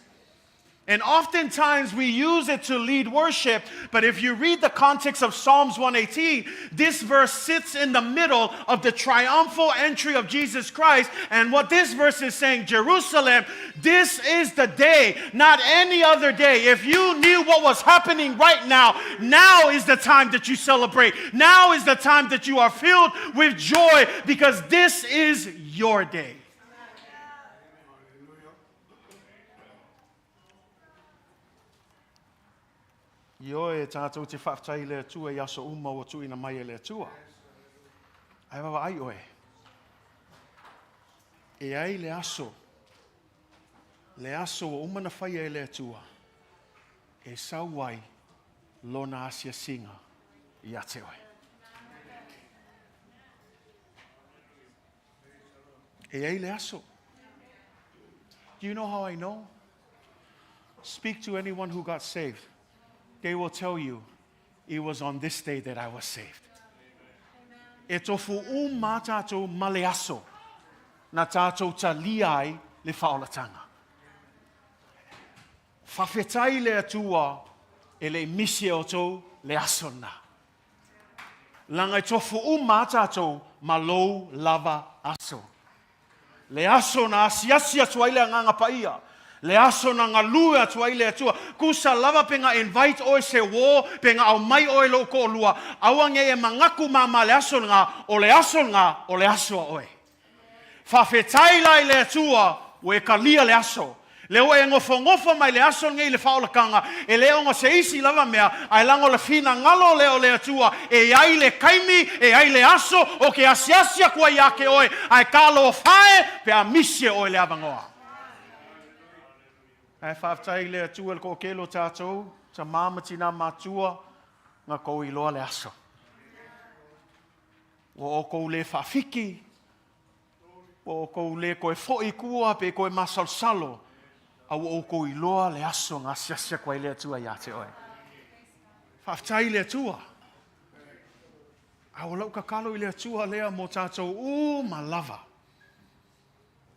And oftentimes we use it to lead worship, but if you read the context of Psalms 118, this verse sits in the middle of the triumphal entry of Jesus Christ. And what this verse is saying, Jerusalem, this is the day, not any other day. If you knew what was happening right now, now is the time that you celebrate. Now is the time that you are filled with joy because this is your day. Ioe, e tātou te faafetai i le Atua i aso uma ua tuuina mai e le Atua. Ae vaavaai oe. E ai le aso, le aso ua uma na faia e le Atua, e sau ai lona asiasiga ia te oe. E ai le aso. Do you know how I know? Speak to anyone who got saved. They will tell you it was on this day that I was saved. E tofu uma tātou ma le aso na tātou talia ai le faaolatanga. Faafetai le Atua e le i misi e outou le aso lena. Leaga e tofu uma a tatou ma lou lava aso. Le aso na asiasi atu ai le Agaga Paia. Le aso na galue atu ai le Atua. Kusa lava pe ga invite oe se uō, pe ga aumai oe lou toalua, aua nei e manatu mama le aso lena, o le aso lena, o le aso a oe. Faafetai la i le Atua ua e talia le aso. Lea ua e nofonofo mai le aso lenei i le faaolataga, e le ona se isi lava mea, ae leaga o le finagalo lea o le Atua e ai le taimi, e ai le aso, o ke asiasi atu ai ia te oe, ae talofa e pe a misi e oe le avanoa. Ae faafetai i le Atua i le toatele o tatou, tamā ma tinā matua, na tou iloa le aso. Ua outou le faafiki, ua outou le toe foi i tua pe toe masalosalo, a ua outou iloa le aso na asiasi atu ai le Atua ia te oe. Faafetai i le Atua. A o lau tatalo i le Atua lea mo tatou uma lava.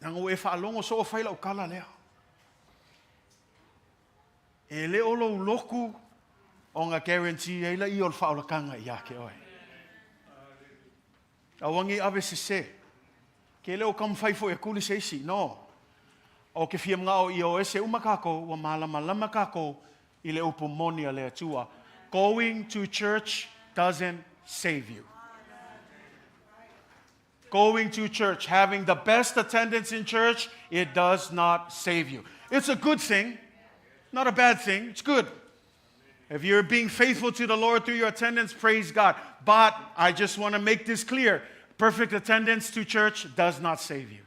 Leaga ua e faalogo soo fai lau tala lea. E le o lou lotu ona guarantee ai laia o le faaolataga ia te oe. Aua nei ave sese. Ke le o taumafai foi e kuli se isi. No. O ke fia manao ia o ese uma kākou, ua malamalama kākou i le upu moni a le Atua. Going to church doesn't save you. Going to church, having the best attendance in church, it does not save you. It's a good thing, not a bad thing. It's good. If you're being faithful to the Lord through your attendance, praise God. But I just want to make this clear perfect attendance to church does not save you.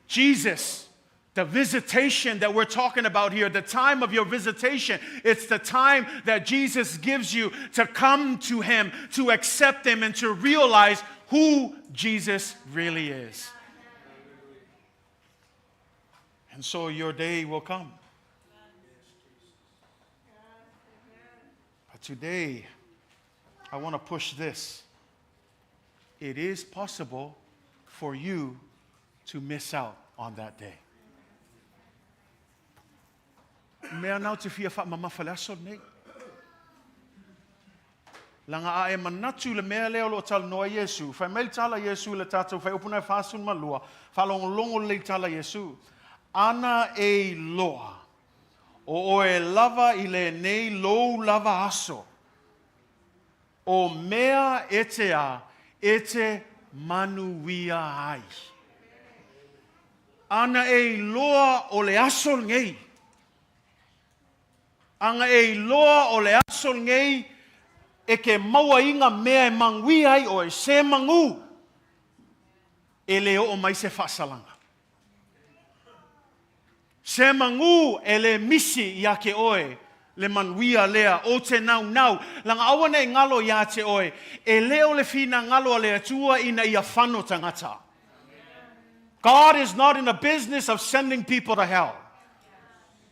Jesus. The visitation that we're talking about here, the time of your visitation, it's the time that Jesus gives you to come to Him, to accept Him, and to realize who Jesus really is. And so your day will come. But today, I want to push this. It is possible for you to miss out on that day. Mea na ou te fia faamamafa i le aso lenei. Leaga a e manatu i le mea lea o lo o talanoa ai Iesu, fai mai le tala a Iesu i le tatou fuaiupu lena e 42, faalogologo lelei i le tala a Iesu, Ana e iloa, o oe lava i lenei lou lava aso, o mea e te a e te manuia ai. Ana e iloa o le aso lenei, Ana e iloa o le aso lenei e te maua iga mea e manuia ai oe, se manu e le oo mai se faasalaga. Se manu e le misi ia te oe le manuia lea o te naunau, leaga aua ne i galo ia te oe, e le o le finagalo a le Atua ina ia fano tagata. God is not in the business of sending people to hell.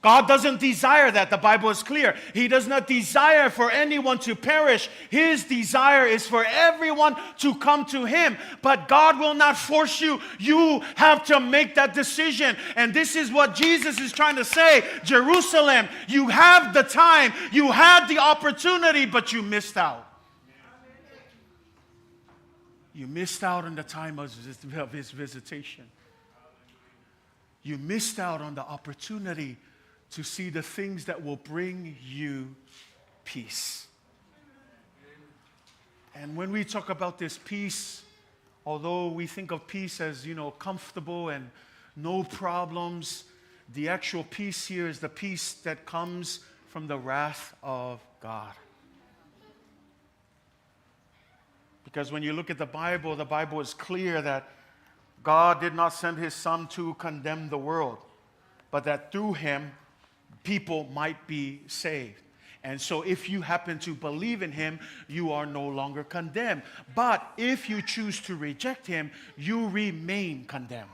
God doesn't desire that. The Bible is clear. He does not desire for anyone to perish. His desire is for everyone to come to Him. But God will not force you. You have to make that decision. And this is what Jesus is trying to say Jerusalem, you have the time, you had the opportunity, but you missed out. You missed out on the time of his visitation. You missed out on the opportunity to see the things that will bring you peace. And when we talk about this peace, although we think of peace as, you know, comfortable and no problems, the actual peace here is the peace that comes from the wrath of God. Because when you look at the Bible is clear that God did not send his son to condemn the world, but that through him, people might be saved. And so, if you happen to believe in him, you are no longer condemned. But if you choose to reject him, you remain condemned.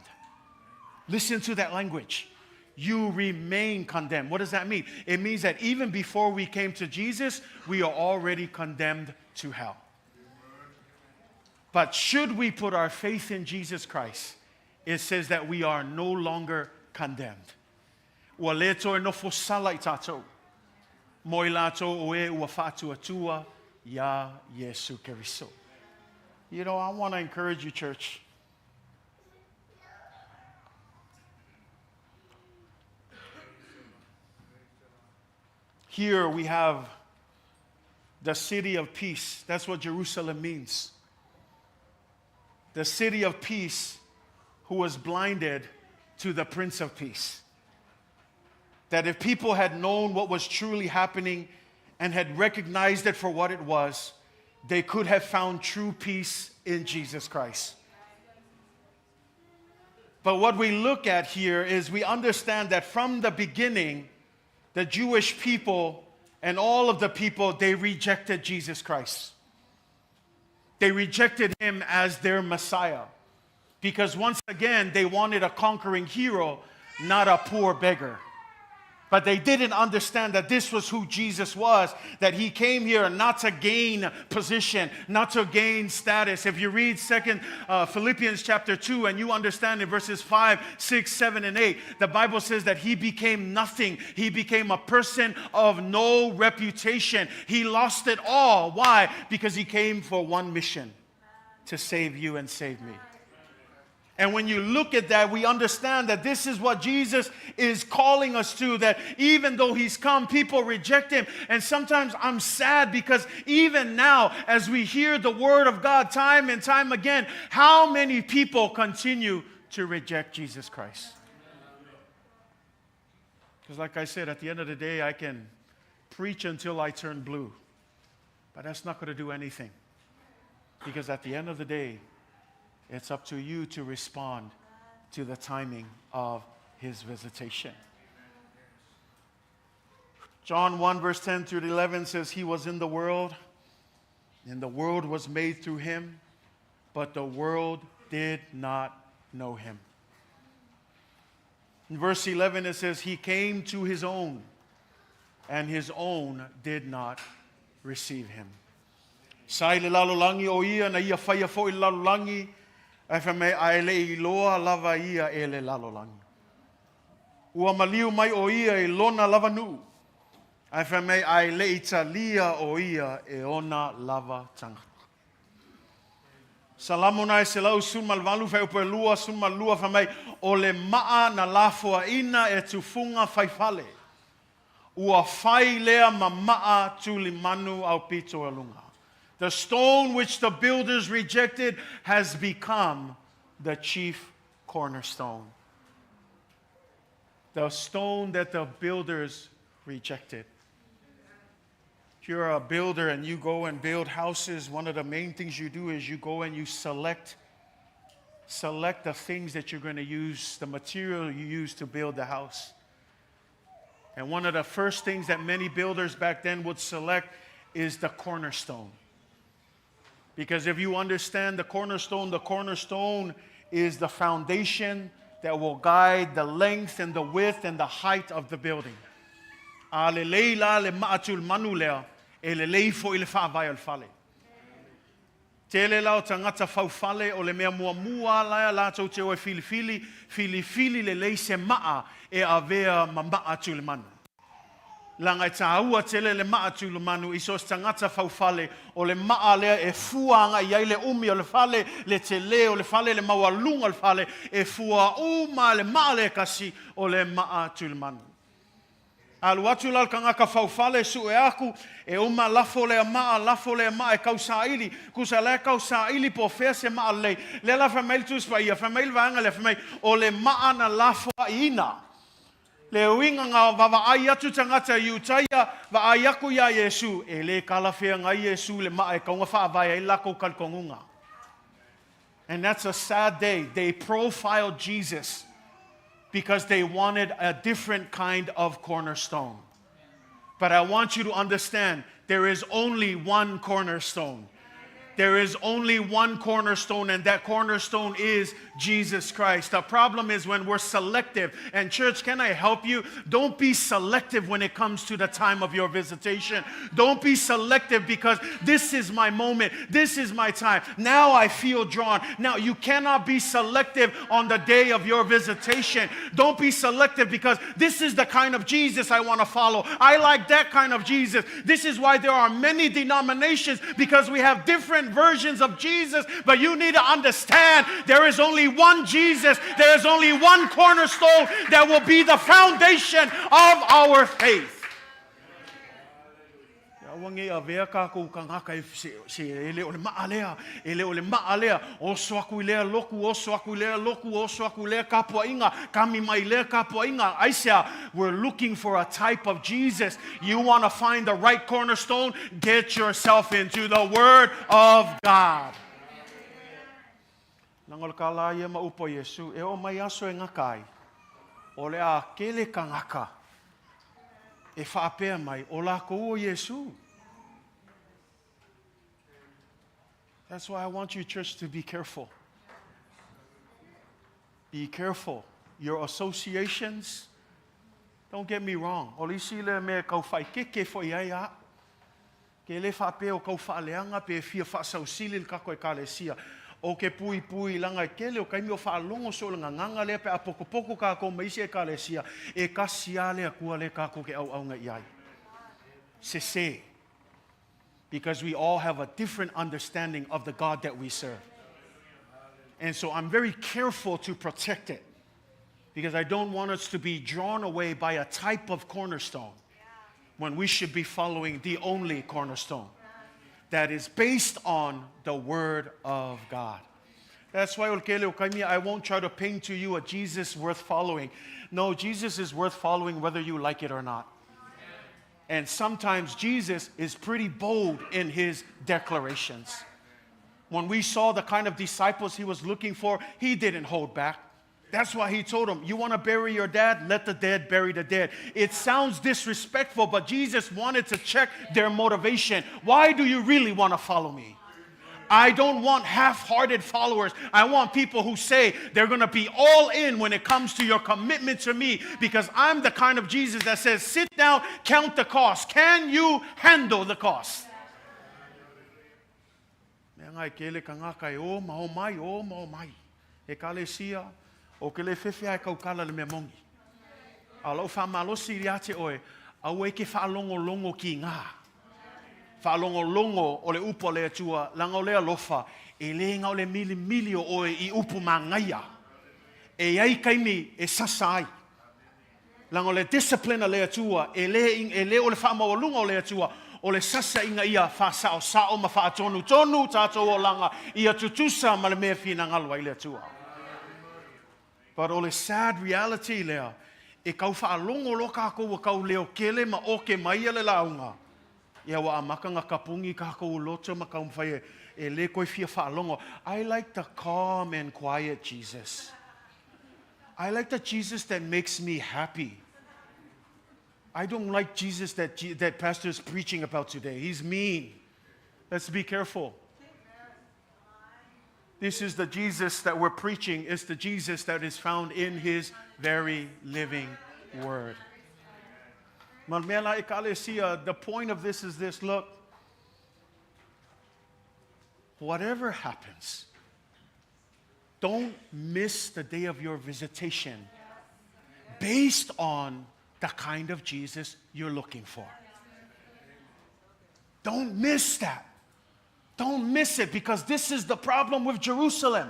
Listen to that language. You remain condemned. What does that mean? It means that even before we came to Jesus, we are already condemned to hell. But should we put our faith in Jesus Christ, it says that we are no longer condemned. Ua le toe nofo sala i tatou, mo i latou o e ua faatuatua iā Iesu Keriso. You know, I want to encourage you, church. Here we have the city of peace. That's what Jerusalem means. The city of peace who was blinded to the Prince of Peace. That if people had known what was truly happening and had recognized it for what it was, they could have found true peace in Jesus Christ. But what we look at here is we understand that from the beginning, the Jewish people and all of the people, they rejected Jesus Christ. They rejected him as their Messiah. Because once again, they wanted a conquering hero, not a poor beggar. But they didn't understand that this was who Jesus was, that he came here not to gain position, not to gain status. If you read second Philippians chapter 2 and you understand in verses 5, 6, 7, and 8, the Bible says that he became nothing. He became a person of no reputation. He lost it all. Why? Because he came for one mission to save you and save me. And when you look at that, we understand that this is what Jesus is calling us to. That even though he's come, people reject him. And sometimes I'm sad because even now, as we hear the word of God time and time again, how many people continue to reject Jesus Christ? Because, like I said, at the end of the day, I can preach until I turn blue, but that's not going to do anything. Because at the end of the day, it's up to you to respond to the timing of his visitation. John 1, verse 10 through 11 says, He was in the world, and the world was made through him, but the world did not know him. In verse 11, it says, He came to his own, and his own did not receive him. Sa i le lalolagi o ia na ia faia fo'i le lalolagi, ae fai mai ae le i iloa lava ia e le lalolagi. Ua maliu mai o ia i lona lava nuu, ae fai mai ae le i talia o ia e ona lava tagata. Salamo na e 118 fuaiupu e 22 fai mai, O le maa na lafoaina e tufuga faifale, ua fai lea ma maa tulimanu aupito e luga. The stone which the builders rejected has become the chief cornerstone. The stone that the builders rejected. If you're a builder and you go and build houses, one of the main things you do is you go and you select the things that you're going to use, the material you use to build the house. And one of the first things that many builders back then would select is the cornerstone. Because if you understand the cornerstone is the foundation that will guide the length and the width and the height of the building. A lelei la le maa tulimanu lea, e lelei fo'i le faavae o le fale. Tele la o tagata faufale o le mea muamua la latou te o e filifili, filifili lelei se maa e avea ma maa tulimanu. Leaga e taua tele le maa tulimanu i so o se tagata faufale o le maa lea e fua agai ai le umi o le fale, le tele o le fale, le maualuga o le fale, e fua uma le maa lea e kasi o le maa tulimanu. Alu atu la le tagata faufale sue aku, e uma lafo lea maa, lafo lea maa e tausaili. Kusa la e tausaili po o fea se maa lelei. Lea la fai mai le Tusi Paia, fai mai le vaega lea, fai mai, o le maa na lafoaina. Le uiga na vaavaai atu tagata Iutaia, vaai aku iā Iesu, e le talafeagai Iesu le maa e tatau ona faavae ai le latou talitonuga. And that's a sad day. They profiled Jesus because they wanted a different kind of cornerstone. But I want you to understand there is only one cornerstone. There is only one cornerstone, and that cornerstone is Jesus Christ. The problem is when we're selective. And, church, can I help you? Don't be selective when it comes to the time of your visitation. Don't be selective because this is my moment. This is my time. Now I feel drawn. Now, you cannot be selective on the day of your visitation. Don't be selective because this is the kind of Jesus I want to follow. I like that kind of Jesus. This is why there are many denominations, because we have different versions of Jesus. But you need to understand there is only one Jesus, there is only one cornerstone that will be the foundation of our faith. Aua ne i avea tatou tagata e se, se e le o le maa lea, e le o le maa lea, oso aku i lea lotu, oso aku i lea lotu, oso aku i lea tapuaiga, kami mai lea tapuaiga. Aisea, we're looking for a type of Jesus. You want to find the right cornerstone? Get yourself into the Word of God. Leaga o le tala ia ma upu a Iesu, e oo mai aso e gata ai, o le a tele tagata e faapea mai, o lakou o Iesu. That's why I want you, church, to be careful. Be careful. Your associations, don't get me wrong. O le isi lea mea e tau faaeteete foi ai a'u. Ke le faapea o tau faaleaga pe fia faasausili le tatou Ekalesia. Ou te puipui leaga e tele o taimi o faalogo soo le gagana lea pe a potopoto tatou ma isi Ekalesia, e tasi lava le Atua lea tatou te auauna i ai. Sese. Because we all have a different understanding of the God that we serve. And so I'm very careful to protect it because I don't want us to be drawn away by a type of cornerstone when we should be following the only cornerstone that is based on the Word of God. That's why o le tele o taimi, I won't try to paint to you a Jesus worth following. No, Jesus is worth following whether you like it or not. And sometimes Jesus is pretty bold in his declarations. When we saw the kind of disciples he was looking for, he didn't hold back. That's why he told them, You want to bury your dad? Let the dead bury the dead. It sounds disrespectful, but Jesus wanted to check their motivation. Why do you really want to follow me? I don't want half hearted followers. I want people who say they're going to be all in when it comes to your commitment to me because I'm the kind of Jesus that says, sit down, count the cost. Can you handle the cost? Mea ngai ke le kangaka e o ma o mai, o ma o mai. Ekalesia, o ke le fefe ai kaukala le mea mongi. A lau whamalosi i ate oe, aua e ke whaalongolongo ki ngā. Whaalongolongo o le upu a le Atua, langa o le alofa, e le nga o le mili mili o oe i upu mangaia. E ai kaimi e sasa ai. Langa o le discipline a le Atua, e le, e le o le whaamaualunga o le Atua, o le sasa inga ia whasao sao ma whaatonu tonu tātou o langa ia tutusa ma le mea whina ngalua i le Atua. But o le sad reality lea, e kau whaalongo lo kākou o kau leo kele ma oke mai ia le launga. Ia wa amaka ngā kapungi kākou o loto ma kau mwhai e, e le koe fia whaalongo. I like the calm and quiet Jesus. I like the Jesus that makes me happy. I don't like Jesus that, that pastor is preaching about today. He's mean. Let's be careful. This is the Jesus that we're preaching. It's the Jesus that is found in his very living word. The point of this is this look, whatever happens, don't miss the day of your visitation based on the kind of Jesus you're looking for. Don't miss that. Don't miss it because this is the problem with Jerusalem.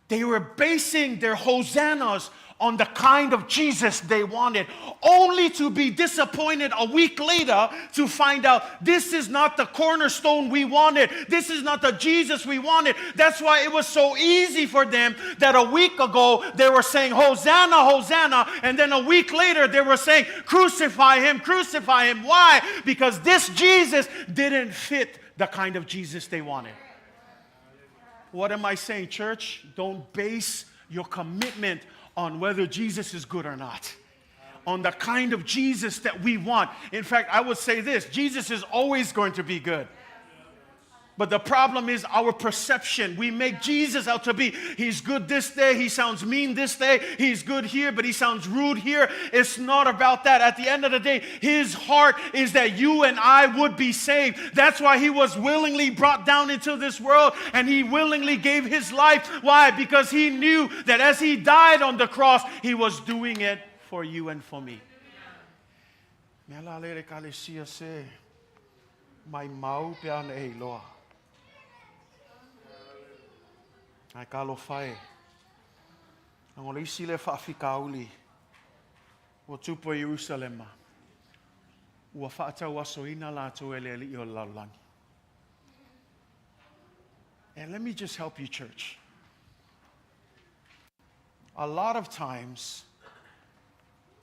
They were basing their hosannas on the kind of Jesus they wanted, only to be disappointed a week later to find out this is not the cornerstone we wanted. This is not the Jesus we wanted. That's why it was so easy for them that a week ago they were saying, Hosanna, Hosanna. And then a week later they were saying, Crucify him, crucify him. Why? Because this Jesus didn't fit the kind of Jesus they wanted. What am I saying, church? Don't base your commitment on whether Jesus is good or not, on the kind of Jesus that we want. In fact, I would say this Jesus is always going to be good. But the problem is our perception. We make Jesus out to be, he's good this day, he sounds mean this day, he's good here, but he sounds rude here. It's not about that. At the end of the day, his heart is that you and I would be saved. That's why he was willingly brought down into this world and he willingly gave his life. Why? Because he knew that as he died on the cross, he was doing it for you and for me. Mea la le ekalesia se mai mau pe ana e iloa. Ai ka alofa e. Leaga o le isi lea faafitauli ua tupu i Ierusalema, ua faatauasoina latou e le alii o le lalolagi. And let me just help you, church. A lot of times,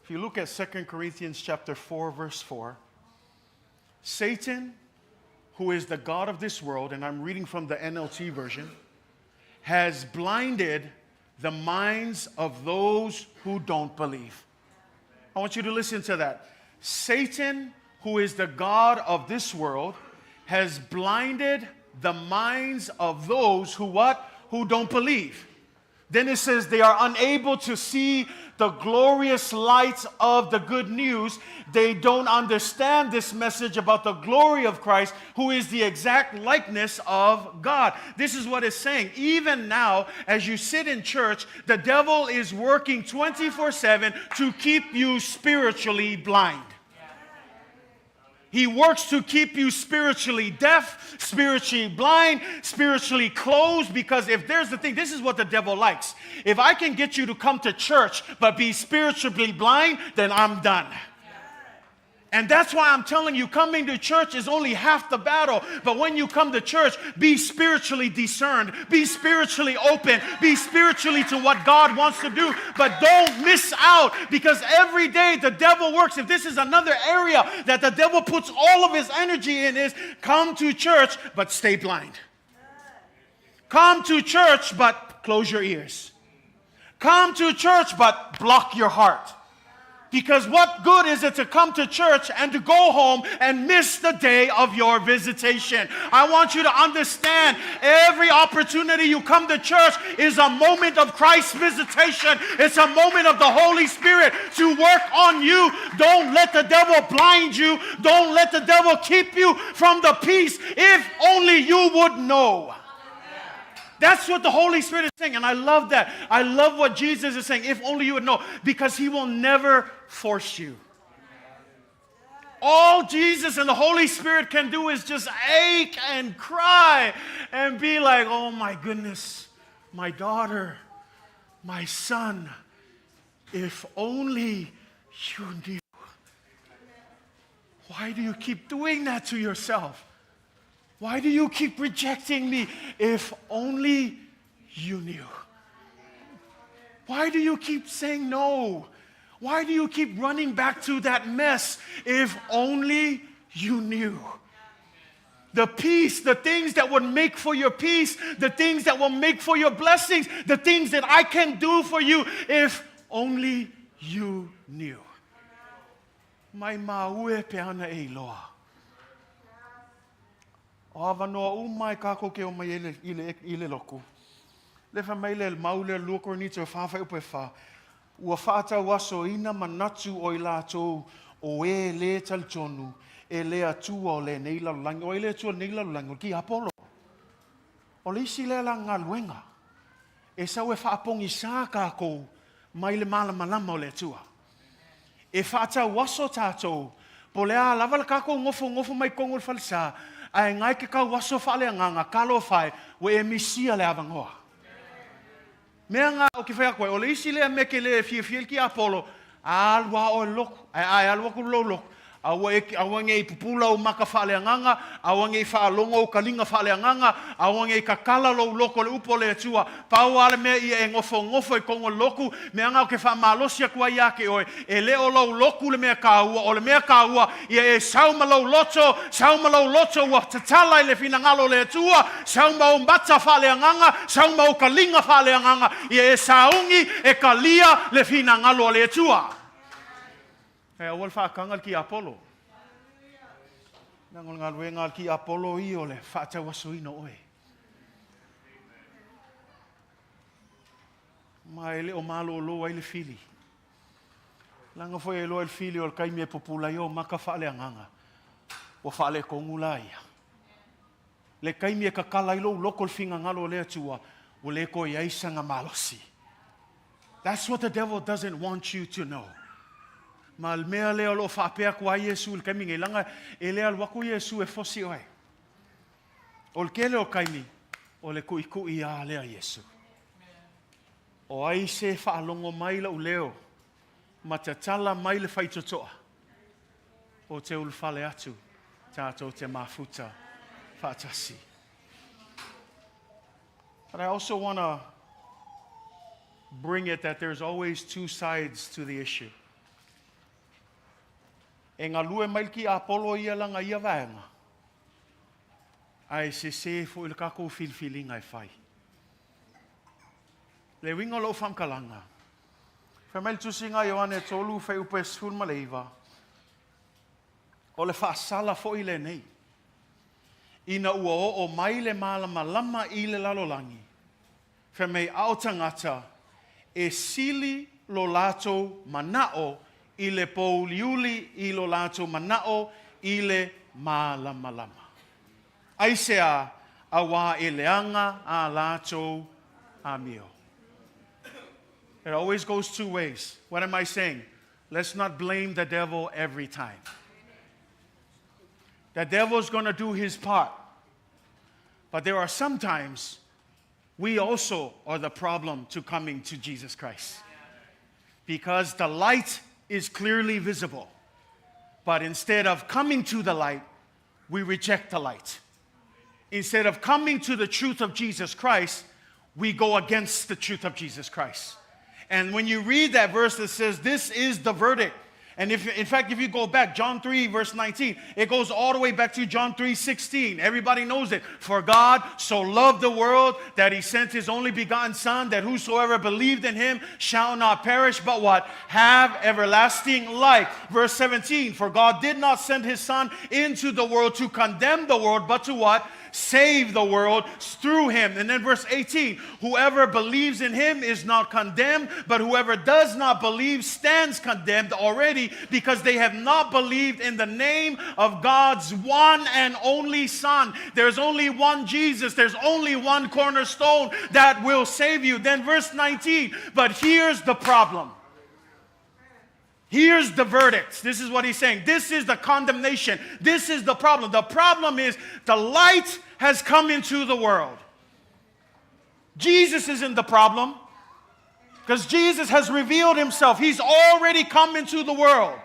if you look at 2 Corinthians chapter 4, verse 4, Satan, who is the God of this world, and I'm reading from the NLT version, has blinded the minds of those who don't believe. I want you to listen to that. Satan, who is the God of this world, has blinded the minds of those who what? Who don't believe. Then it says they are unable to see the glorious light of the good news. They don't understand this message about the glory of Christ, who is the exact likeness of God. This is what it's saying. Even now, as you sit in church, the devil is working 24/7 to keep you spiritually blind. He works to keep you spiritually deaf, spiritually blind, spiritually closed. Because if there's the thing, this is what the devil likes. If I can get you to come to church but be spiritually blind, then I'm done. And that's why I'm telling you, coming to church is only half the battle. But when you come to church, be spiritually discerned, be spiritually open, be spiritually to what God wants to do. But don't miss out because every day the devil works. If this is another area that the devil puts all of his energy in, is come to church, but stay blind. Come to church, but close your ears. Come to church, but block your heart. Because what good is it to come to church and to go home and miss the day of your visitation? I want you to understand every opportunity you come to church is a moment of Christ's visitation. It's a moment of the Holy Spirit to work on you. Don't let the devil blind you. Don't let the devil keep you from the peace. If only you would know. That's what the Holy Spirit is saying. And I love that. I love what Jesus is saying. If only you would know. Because he will never force you. All Jesus and the Holy Spirit can do is just ache and cry and be like, oh my goodness, my daughter, my son, if only you knew. Why do you keep doing that to yourself? Why do you keep rejecting me? If only you knew. Why do you keep saying no? Why do you keep running back to that mess? If only you knew. The peace, the things that would make for your peace, the things that will make for your blessings, the things that I can do for you, if only you knew. Maimau e pe ana e iloa. O avanoa uma e kākou ke o mai ai i le, i le loku. Le fai mai le mau lea lua Korinito e whā fuaiupu e fā, Ua faatauasoina manatu o i latou o e lē talitonu e le Atua o lenei lalolagi. O ai le Atua o lenei lalolagi? O le tiapolo. O le isi lea la galuega e sau e faapogisā kākou mai le malamalama o le Atua. E faatauaso tātou, po o le a lava le kākou nofonofo mai totonu o le falesa, ae gae ke tauaso faaleagaga, talofa e, ua e misia le avanoa. Mea nga ou te fai atu ai, o le isi lea mea ke le fiafia ai le tiapolo, alu a oe loku, ae a e alu atu lou loku, aua e, aua nei pupula ou maka faaleagaga, aua nei faalogo ou kaliga faaleagaga, aua nei kakala lou loko i le upu o le Atua, pau a le mea ia e nofonofo i totonu o le loku, mea nga ou te faamalosi atu ai ia te oe, E le o lou loku le mea kāua, o le mea kāua, ia e sau ma lou loto, sau ma lou loto ua tatala i le finagalo o le Atua, sau ma ou mata faaleagaga, sau ma ou kaliga faaleagaga, ia e sauni e kalia le finagalo a le Atua. E aua le faakaga le tiapolo. Leaga o le galuega a le tiapolo ia o le faatauasoina o oe. Ma e le o malōlō ai le fili. Leaga foi e iloa e le fili o le taimi e pupula ai ou maka faaleagaga, ua faaletonu la ia. Le taimi e kakala ai lou loko i le finagalo o le Atua, ua le toe i ai sana malosi. That's what the devil doesn't want you to know. Ma le mea lea o lo o faapea atu ai Iesu i le taimi nei, leaga e le alu atu Iesu e fosi oe. O le tele o taimi, o le kuʻikuʻi lava lea Iesu. O ai se faalogo mai lou leo ma tatala mai le faitotoa, ou te ulufale atu tatou te mafuta faatasi. But I also want to bring it that there's always two sides to the issue. E galue mai le tiapolo ia lana ia vaega, ae sesē foi le tatou filifiliga e fai. Le uiga o lou faamatalaga, fai mai le Tusiga a Ioane 3 fuaiupu e 19, O le faasala foi lenei, ina ua oo mai le malamalama i le lalolagi, fai mai a o tagata e sili lo latou manao i le pōuliuli i lo latou manao i le malamalama. Aisea, auā e leaga a latou amio. It always goes two ways. What am I saying? Let's not blame the devil every time. The devil's going to do his part. But there are sometimes we also are the problem to coming to Jesus Christ. Because the light is clearly visible. But instead of coming to the light, we reject the light. Instead of coming to the truth of Jesus Christ, we go against the truth of Jesus Christ. And when you read that verse that says, This is the verdict, And if, in fact, if you go back, John 3, verse 19, it goes all the way back to John 3, 16. Everybody knows it. For God so loved the world that he sent his only begotten Son, that whosoever believed in him shall not perish, but what? Have everlasting life. Verse 17, for God did not send his Son into the world to condemn the world, but to what? Save the world through him. And then verse 18, whoever believes in him is not condemned, but whoever does not believe stands condemned already, because they have not believed in the name of God's one and only Son. There's only one Jesus. There's only one cornerstone that will save you. Then verse 19, but here's the problem. Here's the verdict. This is what he's saying. This is the condemnation. This is the problem. The problem is the light has come into the world. Jesus isn't the problem, because Jesus has revealed himself. He's already come into the world.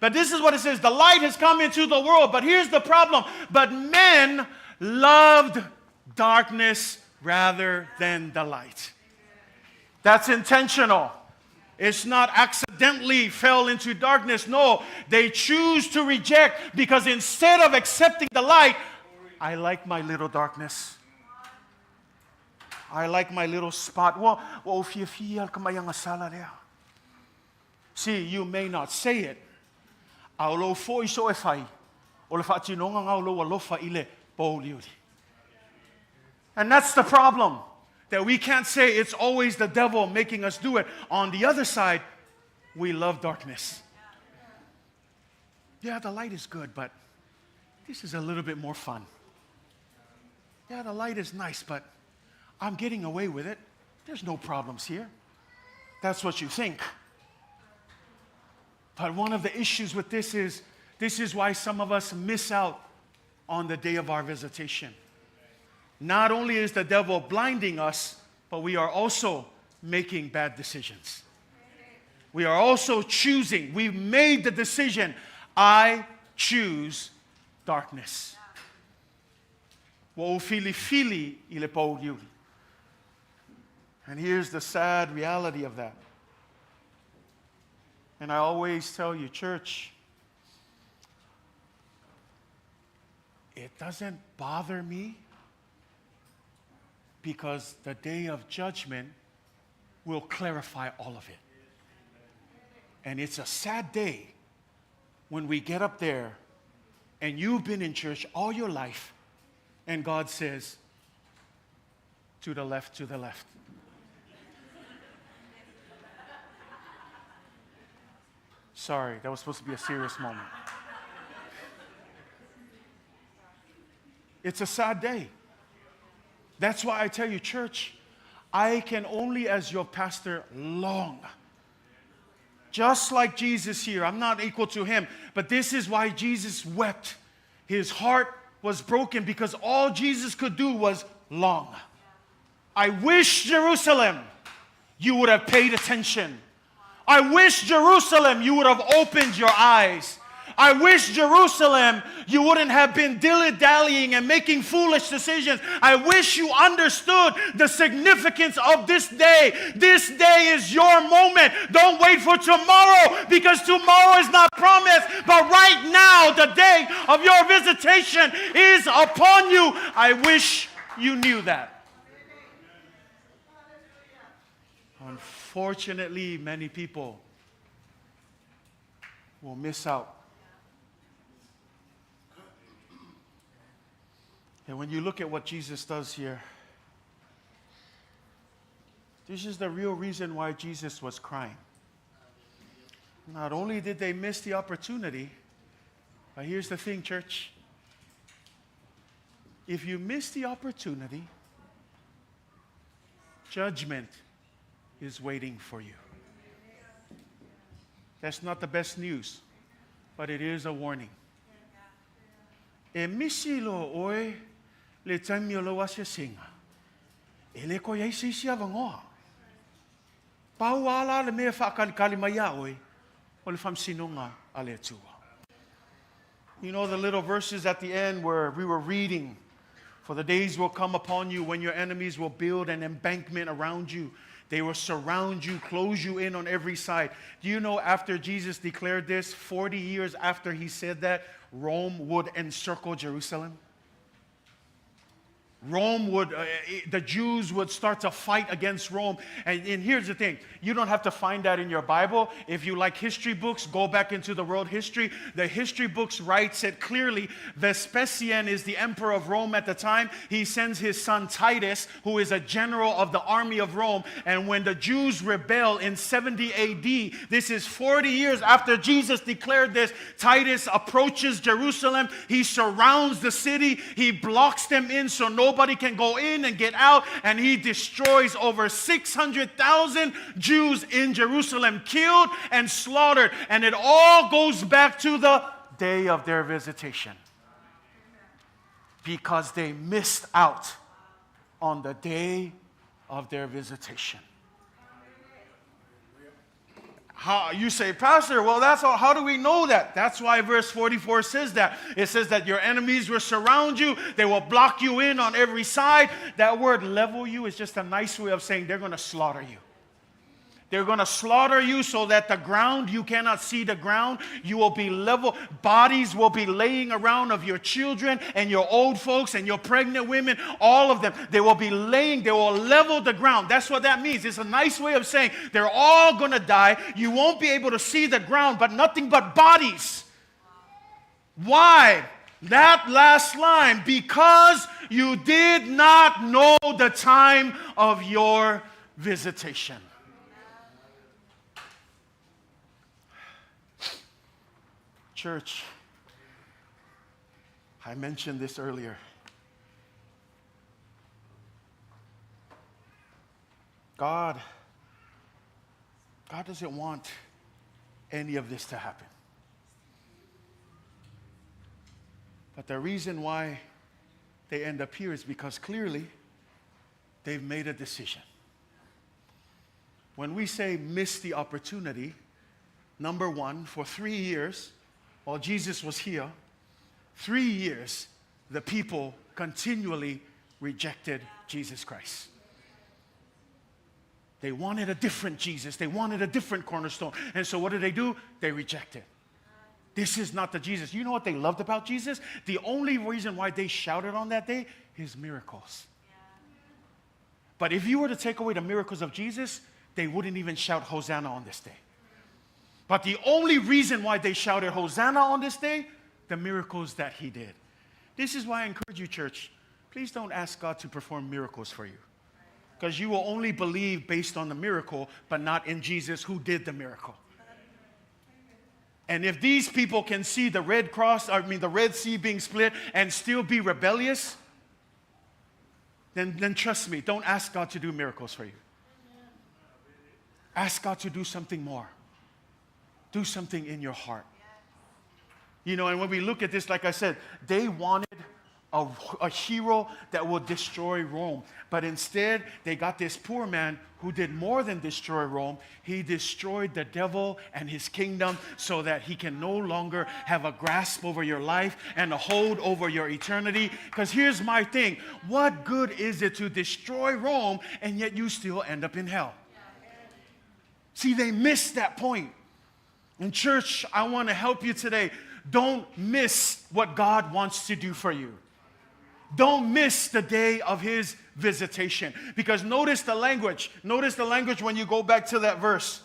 But this is what it says. The light has come into the world. But here's the problem. But men loved darkness rather than the light. That's intentional. It's not accidentally fell into darkness. No, they choose to reject, because instead of accepting the light, I like my little darkness. I like my little spot. Well, see, you may not say it. And that's the problem. That we can't say it's always the devil making us do it. On the other side, we love darkness. Yeah, the light is good, but this is a little bit more fun. Yeah, the light is nice, but I'm getting away with it. There's no problems here. That's what you think. But one of the issues with this is, this is why some of us miss out on the day of our visitation. Not only is the devil blinding us, but we are also making bad decisions. We are also choosing. We've made the decision. I choose darkness. And here's the sad reality of that. And I always tell you, church, it doesn't bother me, because the day of judgment will clarify all of it. And it's a sad day when we get up there and you've been in church all your life and God says, to the left, to the left. Sorry, that was supposed to be a serious moment. It's a sad day. That's why I tell you, church, I can only, as your pastor, long. Just like Jesus here, I'm not equal to him, but this is why Jesus wept. His heart was broken because all Jesus could do was long. I wish, Jerusalem, you would have paid attention. I wish, Jerusalem, you would have opened your eyes. I wish, Jerusalem, you wouldn't have been dilly-dallying and making foolish decisions. I wish you understood the significance of this day. This day is your moment. Don't wait for tomorrow, because tomorrow is not promised. But right now, the day of your visitation is upon you. I wish you knew that. Unfortunately, many people will miss out. And when you look at what Jesus does here, this is the real reason why Jesus was crying. Not only did they miss the opportunity, but here's the thing, church. If you miss the opportunity, judgment is waiting for you. That's not the best news, but it is a warning. E misi lo oe le taimi o lau asiasiga. E le koe ai se isi avanoa. Pau ala le mea whaakalikali mai a oe, o le faamasinoga a le Atua. You know the little verses at the end where we were reading, for the days will come upon you when your enemies will build an embankment around you They will surround you, close you in on every side. Do you know after Jesus declared this, 40 years after he said that, Rome would encircle Jerusalem? Rome would, the Jews would start to fight against Rome. And, and here's the thing you don't have to find that in your Bible. If you like history books, go back into the world history. The history books writes it clearly. Vespasian is the emperor of Rome at the time. He sends his son Titus, who is a general of the army of Rome. And when the Jews rebel in 70 AD, this is 40 years after Jesus declared this, Titus approaches Jerusalem. He surrounds the city, he blocks them in so nobody can go in and get out. And he destroys over 600,000 Jews in Jerusalem, killed and slaughtered. And it all goes back to the day of their visitation because they missed out on the day of their visitation. How, you say, Pastor, well, that's all. How do we know that? That's why verse 44 says that. It says that your enemies will surround you, they will block you in on every side. That word level you is just a nice way of saying they're going to slaughter you. They're going to slaughter you so that the ground, you cannot see the ground. You will be level. Bodies will be laying around of your children and your old folks and your pregnant women, all of them. They will be laying, they will level the ground. That's what that means. It's a nice way of saying they're all going to die. You won't be able to see the ground, but nothing but bodies. Why? That last line, because you did not know the time of your visitation. Church, I mentioned this earlier. God, God doesn't want any of this to happen. But the reason why they end up here is because clearly they've made a decision. When we say miss the opportunity, number one, for 3 years, while Jesus was here, 3 years, the people continually rejected Jesus Christ. They wanted a different Jesus. They wanted a different cornerstone. And so what did they do? They rejected. This is not the Jesus. You know what they loved about Jesus? The only reason why they shouted on that day, his miracles. But if you were to take away the miracles of Jesus, they wouldn't even shout Hosanna on this day. But the only reason why they shouted Hosanna on this day, the miracles that he did. This is why I encourage you, church, please don't ask God to perform miracles for you. Because you will only believe based on the miracle, but not in Jesus who did the miracle. And if these people can see the Red Cross, I mean the Red Sea being split and still be rebellious, then trust me, don't ask God to do miracles for you. Ask God to do something more. Do something in your heart. You know, and when we look at this, like I said, they wanted a hero that will destroy Rome. But instead, they got this poor man who did more than destroy Rome. He destroyed the devil and his kingdom so that he can no longer have a grasp over your life and a hold over your eternity. Because here's my thing. What good is it to destroy Rome and yet you still end up in hell? See, they missed that point. In church, I want to help you today. Don't miss what God wants to do for you. Don't miss the day of his visitation. Because notice the language. Notice the language when you go back to that verse.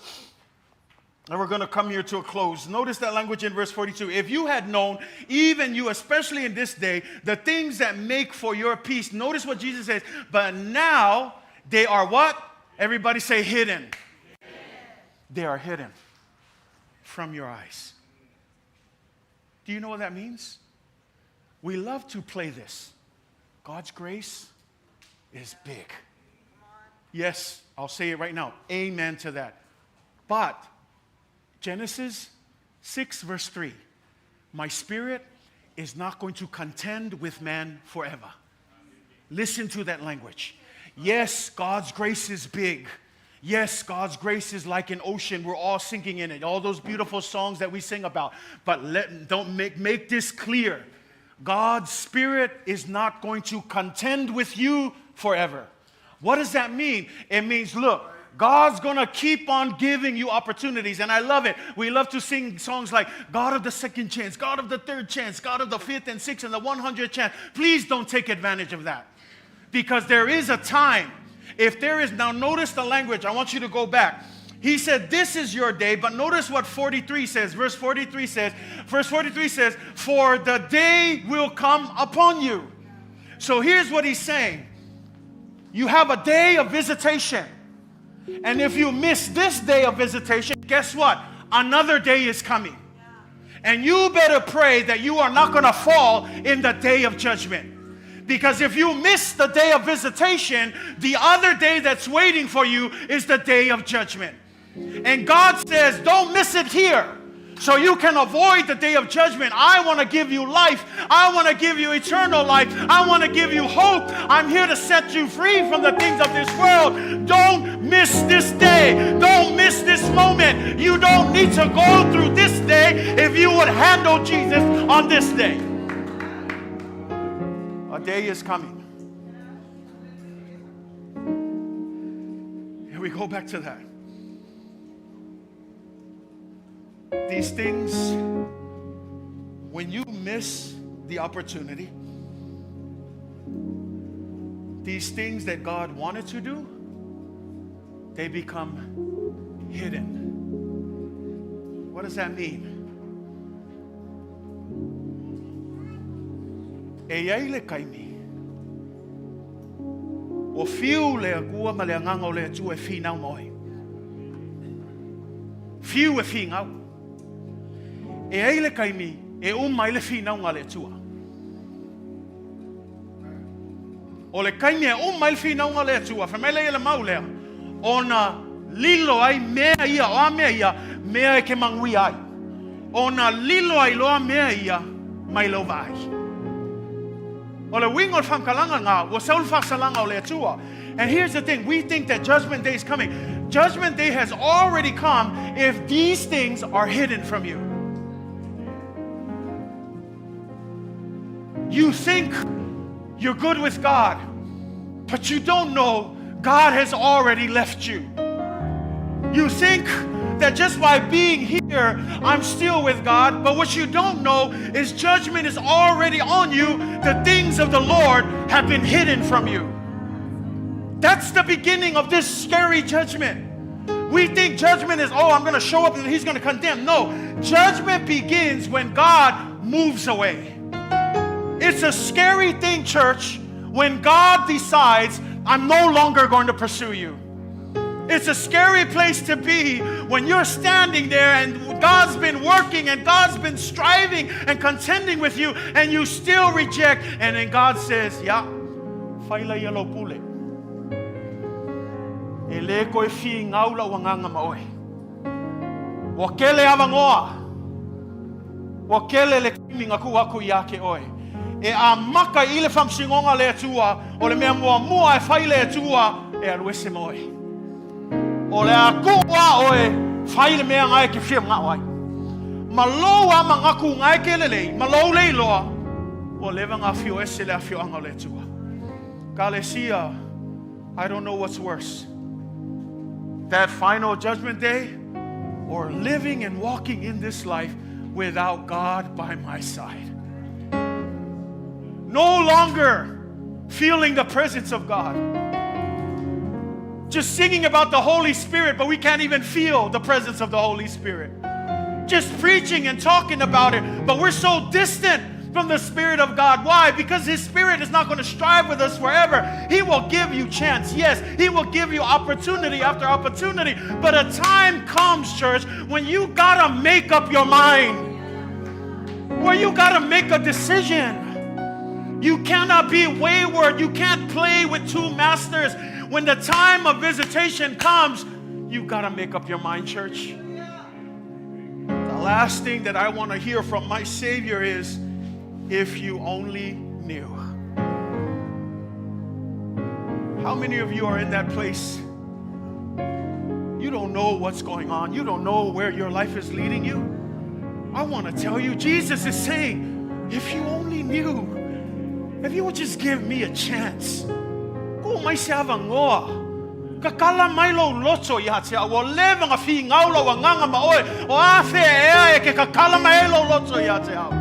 And we're going to come here to a close. Notice that language in verse 42. If you had known, even you, especially in this day, the things that make for your peace. Notice what Jesus says. But now they are what? Everybody say hidden. They are hidden from your eyes. Do you know what that means? We love to play this. God's grace is big. Yes, I'll say it right now. Amen to that. But Genesis 6 verse 3, my spirit is not going to contend with man forever. Listen to that language. Yes, God's grace is big. Yes, God's grace is like an ocean. We're all sinking in it. All those beautiful songs that we sing about. But don't make this clear. God's spirit is not going to contend with you forever. What does that mean? It means, look, God's going to keep on giving you opportunities. And I love it. We love to sing songs like God of the second chance, God of the third chance, God of the fifth and sixth and the 100th chance. Please don't take advantage of that. Because there is a time. If there is, now notice the language. I want you to go back. He said, This is your day, but notice what 43 says. Verse 43 says, verse 43 says, For the day will come upon you. So here's what he's saying. You have a day of visitation. And if you miss this day of visitation, guess what? Another day is coming. And you better pray that you are not going to fall in the day of judgment. Because if you miss the day of visitation, the other day that's waiting for you is the day of judgment. And God says, don't miss it here. So you can avoid the day of judgment. I want to give you life. I want to give you eternal life. I want to give you hope. I'm here to set you free from the things of this world. Don't miss this day. Don't miss this moment. You don't need to go through this day if you would handle Jesus on this day. A day is coming. Here we go back to that. These things, when you miss the opportunity, these things that God wanted to do, they become hidden. What does that mean? E iai le kaimi, ua fiu le Akua ma le Agaga o le Atua e finau ma oe. Fiu e figau. E ai le kaimi e uma ai le finauga a le Atua. O le kaimi e uma ai le finauga a le Atua, fai mai lea ia le mau lea, ona lilo ai mea ia, o a mea ia, mea e ke manuia ai. Ona lilo ai loa mea ia mai lou vaai. O le uiga o le faamatalaga lena, ua sau le faasalaga o le Atua. And here's the thing, we think that judgment day is coming. Judgment day has already come if these things are hidden from you. You think you're good with God, but you don't know God has already left you. You think that just by being here, I'm still with God, but what you don't know is judgment is already on you. The things of the Lord have been hidden from you. That's the beginning of this scary judgment. We think judgment is, oh, I'm going to show up and he's going to condemn. No, judgment begins when God moves away. It's a scary thing, church, when God decides, I'm no longer going to pursue you. It's a scary place to be when you're standing there and God's been working and God's been striving and contending with you and you still reject. And then God says, yeah, faila ia lau pule. E le koe figau la'u agaga ma oe. Ua kele avanoa. Ua kele le taimi na tuu atu ia te oe. E amata i le faamasinoga a le Atua, o le mea muamua e fai le Atua, e alu ese ma oe. O le a tuu lava oe, fai le mea na e te fia manao ai. Ma lou a manatu na e te lelei, ma lou le iloa, ua leva ona afio ese le afioaga o le Atua. Kalesia, I don't know what's worse. That final judgment day or living and walking in this life without God by my side. No longer feeling the presence of God. Just singing about the Holy Spirit, but we can't even feel the presence of the Holy Spirit. Just preaching and talking about it, but we're so distant from the Spirit of God. Why? Because His Spirit is not going to strive with us forever. He will give you chance. Yes, He will give you opportunity after opportunity. But a time comes, church, when you got to make up your mind. Where you got to make a decision. You cannot be wayward. You can't play with two masters. When the time of visitation comes, you got to make up your mind, church. The last thing that I want to hear from my Savior is, if you only knew. How many of you are in that place? You don't know what's going on. You don't know where your life is leading you. I want to tell you, Jesus is saying, if you only knew, if you would just give me a chance. Tuu mai se avanoa. Kakala mai lou loto ia te au, ua leva ona finau lou agaga ma oe, o afea ea e ke kakala mai ai lou loto ia te au?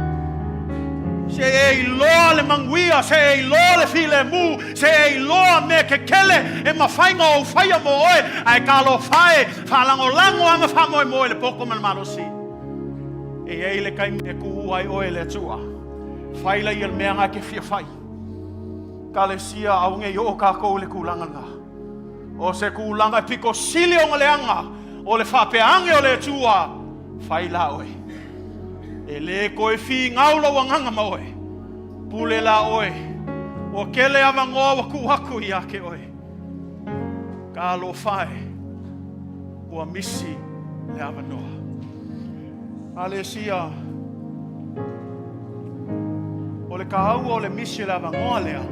Se e iloa le manuia, se e iloa le filemu, se e iloa mea kekele e mafai ona ou faia mo oe, ae talofa e, faalagolago lava ma faamoemoe i le poto ma le malosi. E i ai le taimi e tuua ai oe e le Atua, fai laia le mea na e te fia fai. Kalesia, aua ne i oo kākou i le tulaga lena. O se tulaga e pito sili ona leaga, o le faapea ane o le Atua, fai la oe. E lē toe finau lou agaga ma oe. Pule la oe. Ua tele avanoa ua tuu atu ia te oe. Talofa e, ua misi le avanoa. Alesia, o le kāua o le misi o le avanoa lea,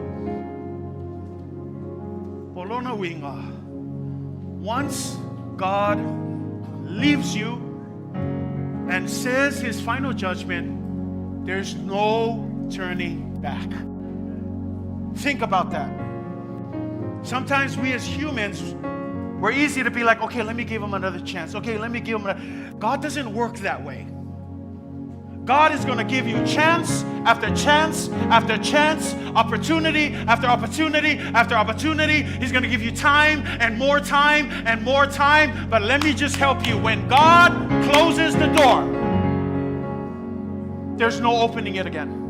o lona uiga, once God leaves you and says his final judgment, there's no turning back. Think about that. Sometimes we as humans, we're easy to be like, okay, let me give him another chance. Okay, let me give him another. God doesn't work that way. God is going to give you chance after chance after chance, opportunity after opportunity after opportunity. He's going to give you time and more time and more time. But let me just help you. When God closes the door, there's no opening it again.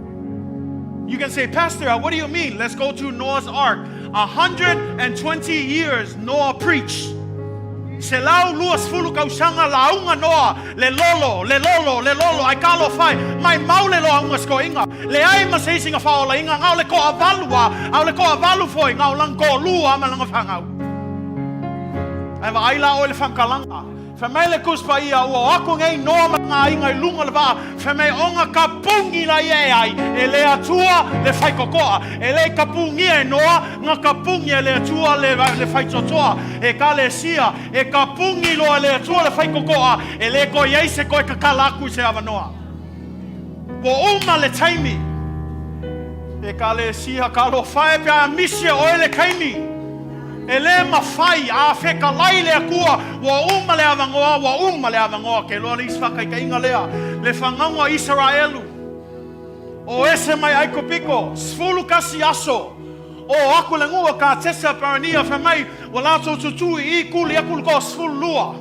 You can say, Pastor, what do you mean? Let's go to Noah's Ark. 120 years Noah preached. 120 tausaga lauga Noa, le lolo, le lolo, le lolo, ae talofa e, maimau le loauga sikoiga, leai ma se isi na faaolaina, na o le toavalu a, a o le toavalu foi, na o lana toalua ma lana fanau. Ae vaai la oe i le faamatalaga. Fai mai le Tusi Paia, ua o aku nei Noa ma lana aiga i luga o le vaa, fai mai ona kapugi laia e ai e le Atua le faitotoa. E le kapugia e Noa, na kapugi e le Atua le, le faitotoa. Ekalesia, e kapugi loa e le Atua le faitotoa, e le toe i ai se toe kakala aku i se avanoa. Ua uma le taimi. Ekalesia, talofa e pe a misi e oe le taimi. E lē mafai, a fetalai le Atua, ua uma le avanoa, ua uma le avanoa. Ke loa le isi faataitaiga lea, le fanauga o Isaraelu, o ese mai Aikupito, 11 aso, o aku le nuu o Katesa Parania, fai mai, ua latou tutū i i, kuli aku le toa 12,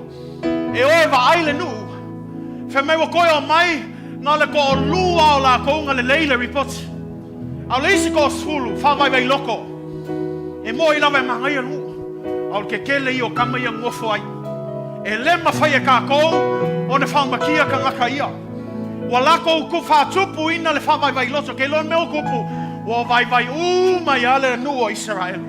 e o e vaai le nuu. Fai mai ua toe omai, na o le toalua o latou na lelei le ripoti. A o le isi toasefulu, faavaivai loko, e moe lava e manaia le nuu, a o le kekele ia o tama ia nofo ai. E le mafai e kākou ona faamakia tagata ia. Ua latou faatupuina le faavaivai loto, ke loa mea o kupu, ua vaivai uma ia le nuu o Isaraelu.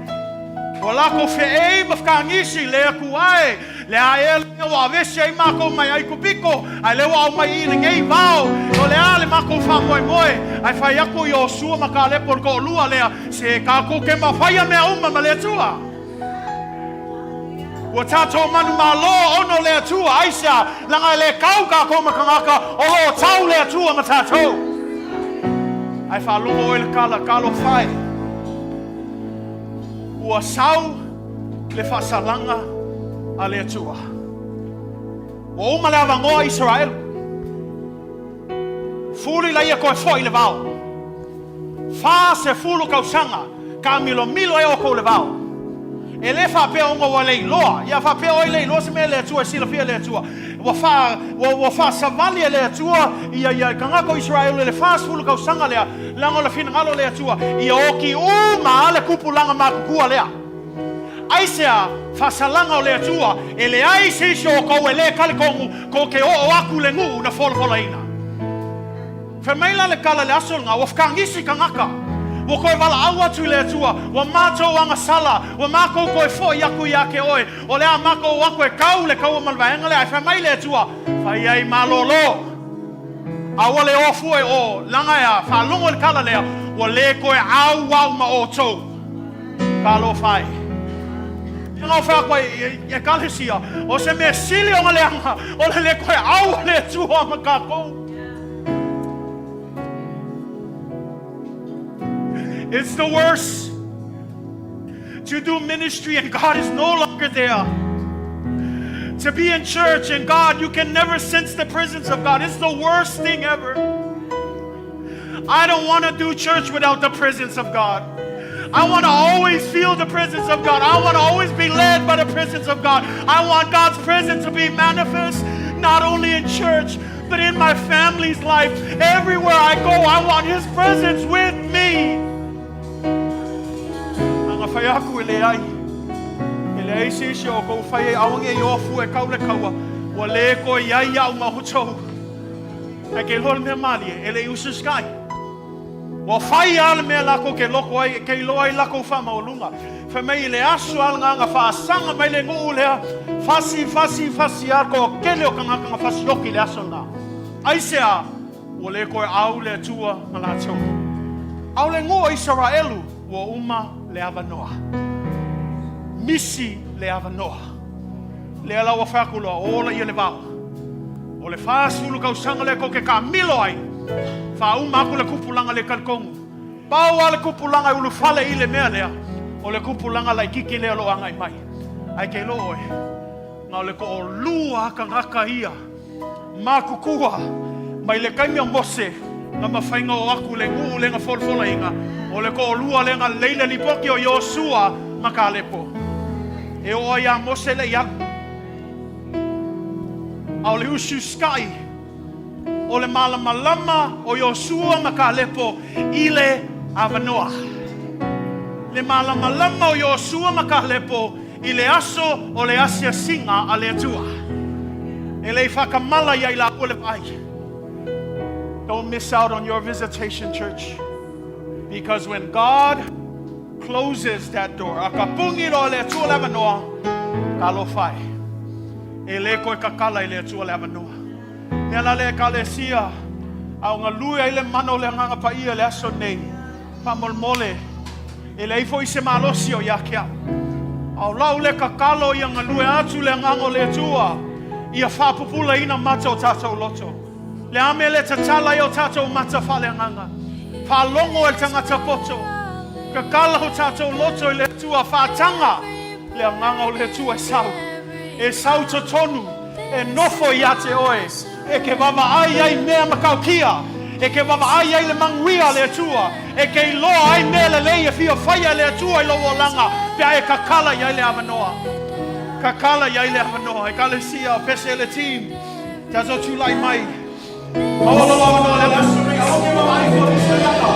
Ua latou feei ma whakangisi le Atua e, Le a ea lea ua avese ai mākou mai Aikupito, ae lea ua aumai i lenei vao, o le a le makou faamoemoe, ae fai aku i Iosua ma Kalepo le toalua lea, se kākou ke mafai mea uma ma le Atua. Ua tātou manumalo ona o le Atua, aisea, laga e le kau kākou ma kangaka, o lo o tau le Atua ma tātou. Ae faalogo oe le kala, talofa e. Ua sau le faasalaga a le Atua. Ua uma le avanoa Isaraelu. Fuli laia toe foʻi le vao. 40 tausaga taamilomilo ai outou le vao. E le faapea ona ua le iloa. Ia faapea oe le iloa se mea le Atua e silafia e le Atua. Ua faa ua, ua faasavali e le Atua ia ia tagata o Isaraelu i le 40 tausaga lea, leaga o le finagalo o le Atua ia oki uma a le tupulaga matutua lea. Aisea faasalaga o le Atua, e leai se isi o outou e le talitonu kou te oo aku le nuu na folafolaina. Fai mai la le tala i le aso lena, ua whakangisi tagata. Ua toe valaau atu i le Atua, ua matou agasala, ua matou toe foʻi aku ia te oe, o le a matou o aku e kau le kaua ma le vaega lea, ae fai mai le Atua, fai ai malolo. Aua le o fua e o, laga e a, faalogo i le tala lea, ua le toe auau ma outou. Talofa e. Ina o fai aku ai e ekalesia, o se mea sili ona leaga, o le le toe au a le Atua ma kākou. It's the worst. To do ministry and God is no longer there. To be in church and God, you can never sense the presence of God. It's the worst thing ever. I don't want to do church without the presence of God. I want to always feel the presence of God. I want to always be led by the presence of God. I want God's presence to be manifest not only in church, but in my family's life. Everywhere I go, I want His presence with me. Aga fai aku e leai. E leai se isi o kou fai e awangi e iofu e kau le kaua. Ua le koe iai ia'u ma outou. Ae ke iloa le mea malie, e le i ususkai. Ua fai lava le mea lakou ke loko ai, ke iloa ai lakou faamaualuga. Fai mai i le aso a le agaga faasaga mai le nuu lea, fasi, fasi, fasi a le toatele o tagata na fasioti i le aso lena. Aisea? Ua le toe au le Atua ma latou. A o le nuu o Isaraelu, ua uma le avanoa. Misi le avanoa. Lea la ua fai atu loa, ola ia le vao. O le 40 tausaga lea tou te taamilo ai, faauma atu le tupulaga le talitonu. Pau lava le tupulaga e ulufale i le mea lea, o le tupulaga laitiiti lea o lo o agai mai. Ae te iloa oe, na o le toalua lava tagata ia matutua mai le taimi o Mose na mafai ona o atu i le nuu lea na folafolaina, o le toalua lea na lei le lipoti o Iosua ma Kalepo. E oo ai ia Mose le i alu. A o le ususkai o le malamalama o Iosua ma Kalepo i le avanoa. Le malamalama o Iosua ma Kalepo i le aso o le asiasiga a le Atua. E le i faatamala ia i laua le vaai. Don't miss out on your visitation, church. Because when God closes that door, a ka puni loa le Atua le avanoa, talofa e. E le toe kakala i le Atua le avanoa. Mea la le Ekalesia, a o galue ai le mana o le Agaga Paia i le aso nei, faamolemole, e leai foi se malosi o ia te au. A o lau le tatalo ia galue atu le Agaga o le Atua, ia faapupulaina mata o tatou loto. Le a mea le tatala ai o tatou mata faaleagaga? Faalogo e le tagata poto. Tatala o tatou loto i le Atua, faataga le Agaga o le Atua e sau. E sau totonu, e nofo ia te oe, e ke vaavaai ai mea matautia, e ke vaavaai ai le manuia a le Atua, e ke iloa ai mea lelei e fia faia e le Atua i lou olaga, pe a e kakala i ai le avanoa. Kakala i ai le avanoa. Ekalesia, pese e le team, tatou tulai mai. Maua lou avanoa le aso nei, aoke vaavaai fua i se laka.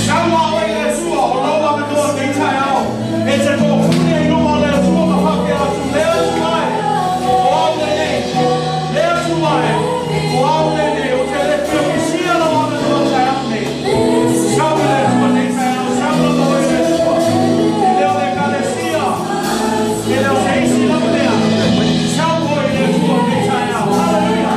Sau a oe i le Atua, o lou avanoa nei taeao, e te toofune i luma o le Atua ma faapea atu, Le Atua e, o au lenei, Le Atua e, o au lenei, ou te le fiafisia lou avanoa taeao nei. Sau i le Atua nei taeao, sau lava oe i le Atua. E le o le Ekalesia, e le o se isi lava mea, sau oe i le Atua nei taeao. Haleluia!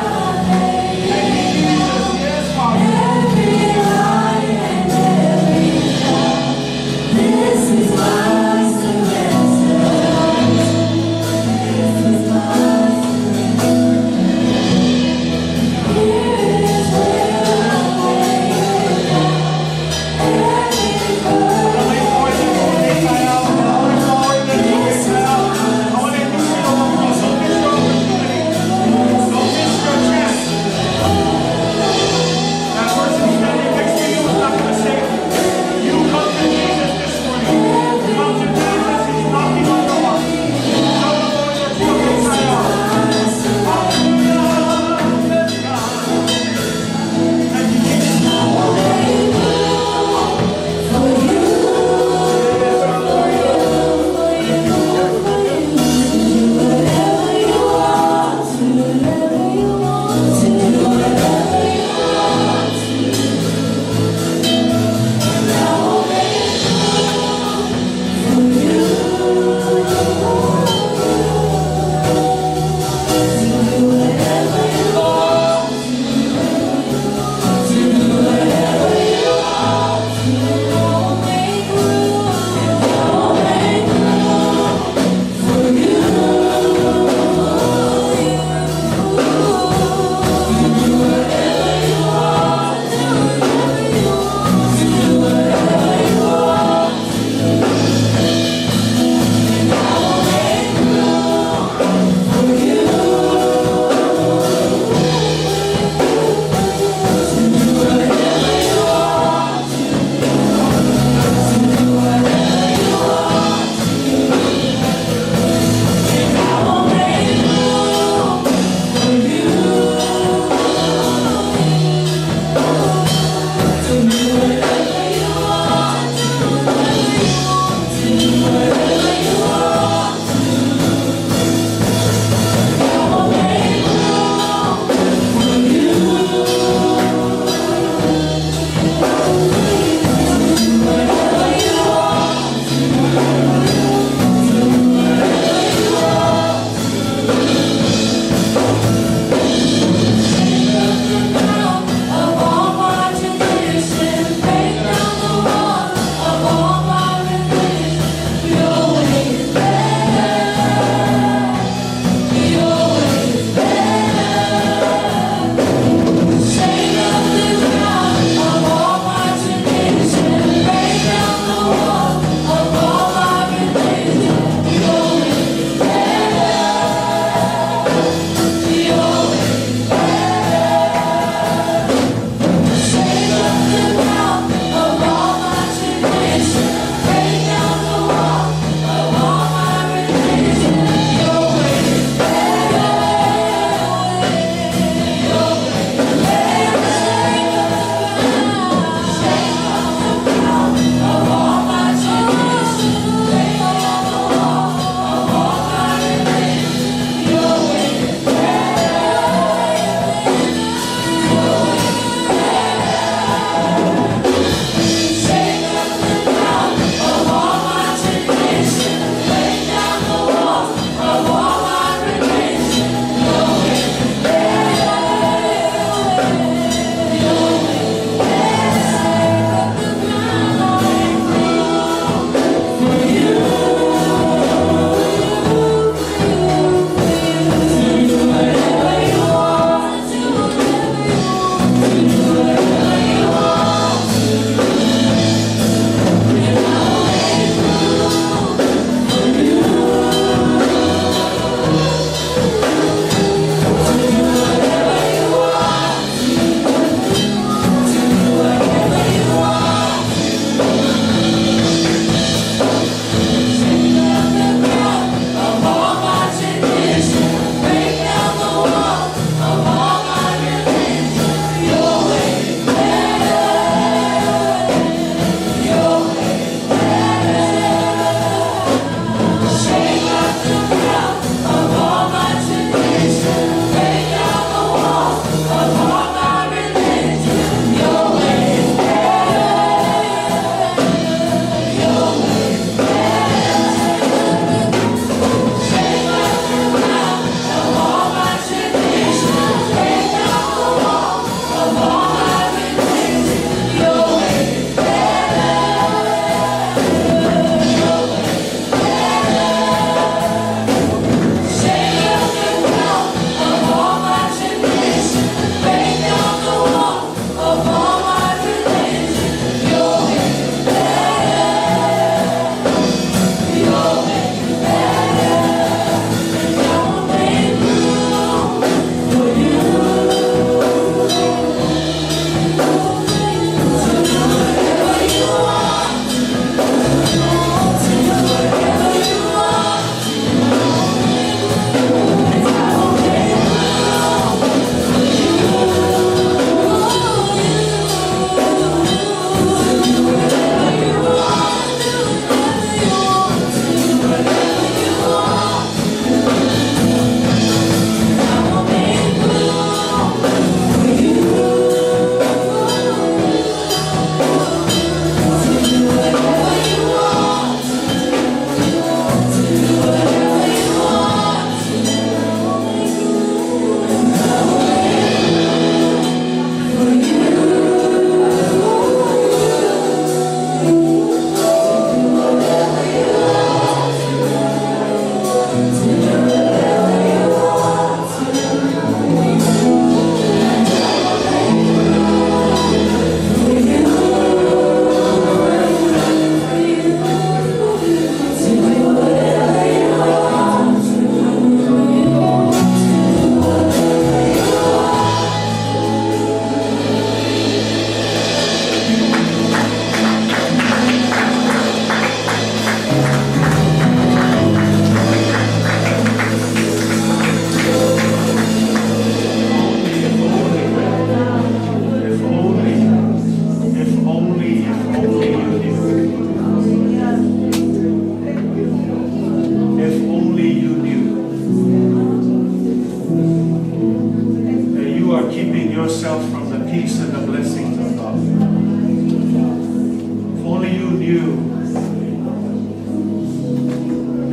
knew,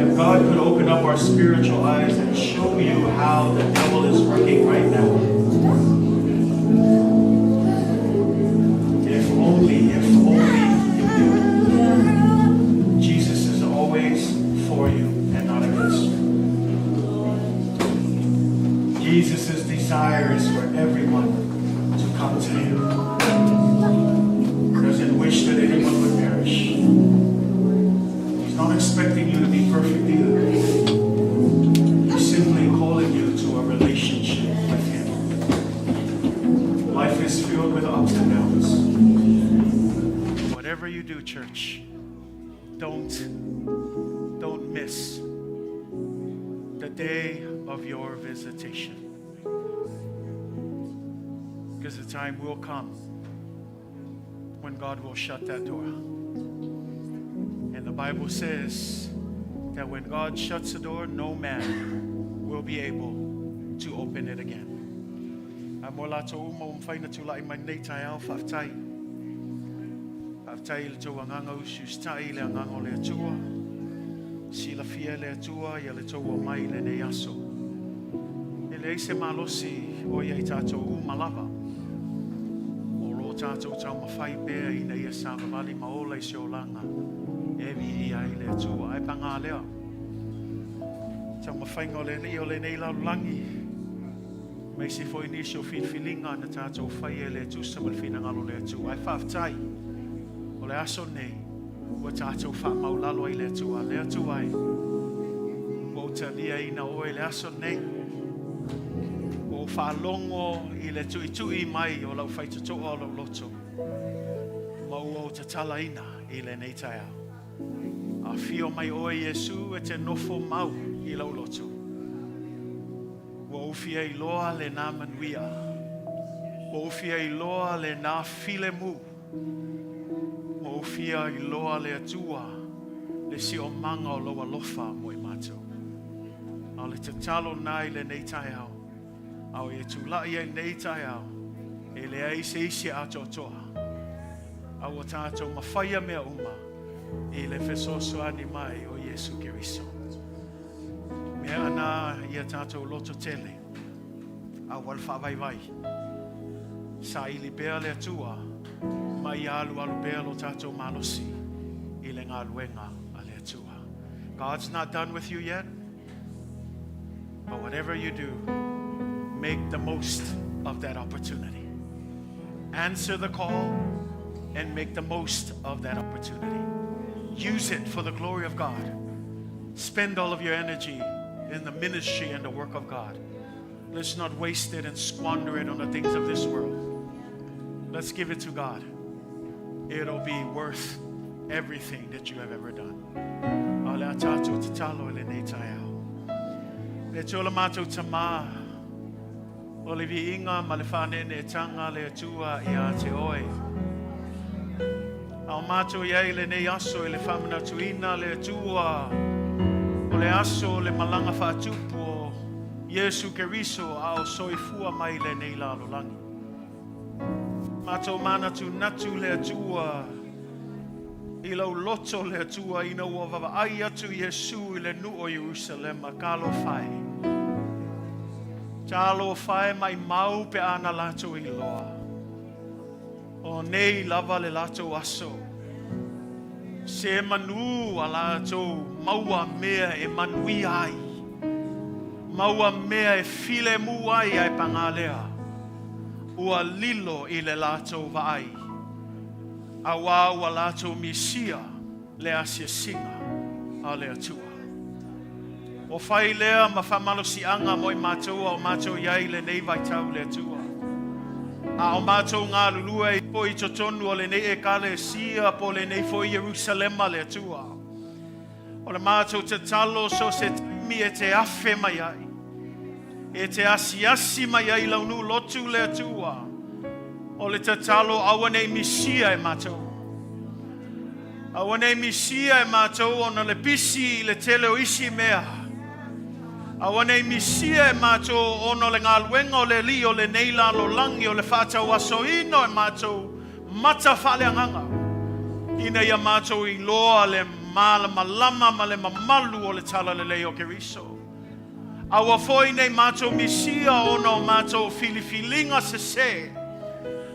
if God could open up our spiritual eyes and show you how the devil is working right now. If only, if only you knew. Jesus is always for you and not against you. Jesus' desire is for everyone to come to him. He doesn't wish that anyone would perish. He's not expecting you to be perfect either. He's simply calling you to a relationship with him. Life is filled with ups and downs. Whatever you do, church, don't don't miss the day of your visitation. Because the time will come when God will shut that door. And the Bible says that when God shuts the door, no man will be able to open it again. A mo latou uma ua mafai ona tulai mai lenei taeao, faafetai. Faafetai i le tou agaga usiusitai i le agaga o le Atua. Silafia e le Atua ia le tou omai i lenei aso. E leai se malosi o ia i tatou uma lava. O lo o tatou taumafai pea ina ia savavali ma ola i se olaga e viia ai le Atua. Ae paga lea, taumafaiga o le Alii o lenei lalolagi, aemaise foi nisi o filifiliga na tatou faia e le tusa ma le finagalo o le Atua. Ae faafetai, o le aso lenei ua tatou faamaulalo ai i le Atua. Le Atua e, ua ou taliaina oe i le aso lenei. Ua ou faalogo i le tuitui mai o lau faitotoa o lou loto, ma ua ou tatalaina i lenei taeao. Afio mai oe Iesu e te nofo mau i lou loto. Ua ou fia iloa lena manuia. Ua ou fia iloa lena filemu. Ua ou fia iloa le Atua, le siomaga o lou alofa mo i matou. A o le tatalo na i lenei taeao, a o e tulai ai lenei taeao, e leai se isi e atoatoa, a ua tatou mafaia mea uma i le fesoasoani mai o Iesu Keriso. Mea ana ia tatou loto tele, aua le faavaivai. Saili pea le Atua ma ia alualu pea lo tatou malosi i le galuega a le Atua. God's not done with you yet, but whatever you do, make the most of that opportunity. Answer the call and make the most of that opportunity. Use it for the glory of God. Spend all of your energy in the ministry and the work of God. Let's not waste it and squander it on the things of this world. Let's give it to God. It'll be worth everything that you have ever done. A o le a tatou tatalo i lenei taeao. Le Atua la matou Tamā, o le viiga ma le faaneeneetanga le Atua ia te oe. A o matou i ai i lenei aso i le faamanatuina le Atua o le aso o le malaga faatupu o Iesu Keriso a o soifua mai i lenei lalolagi. Matou manatunatu le Atua i lau loto le Atua ina ua vavaai atu Iesu i le nuu o Ierusalema, talofa e. Talofa e maimau pe a na latou iloa. O nei lava le latou aso. Se manu a latou maua mea e manuia ai, maua mea e filemu ai ae paga lea, ua lilo i le latou vaai, auā ua latou misia le asiasiga a le Atua. Ua fai lea ma faamalosiaga mo i matou a o matou i ai i lenei vaitau le Atua. A o matou galulue ai foi i totonu o lenei Ekalesia po o lenei foi Ierusalema le Atua. O le matou tatalo so o se taimi e te afe mai ai, e te asiasi mai ai i lau nuu lotu le Atua, o le tatalo aua ne i misia e matou. Aua ne i misia e matou ona le pisi i le tele o isi mea. Aua ne i misia e matou ona o le galuega o le Alii o lenei lalolagi o le faatauasoina o e matou mata faaleagaga. Ina ia matou iloa le malamalama ma le mamalu o le Talalelei o Keriso. Aua foi nei matou misia ona o matou filifiliga sesē,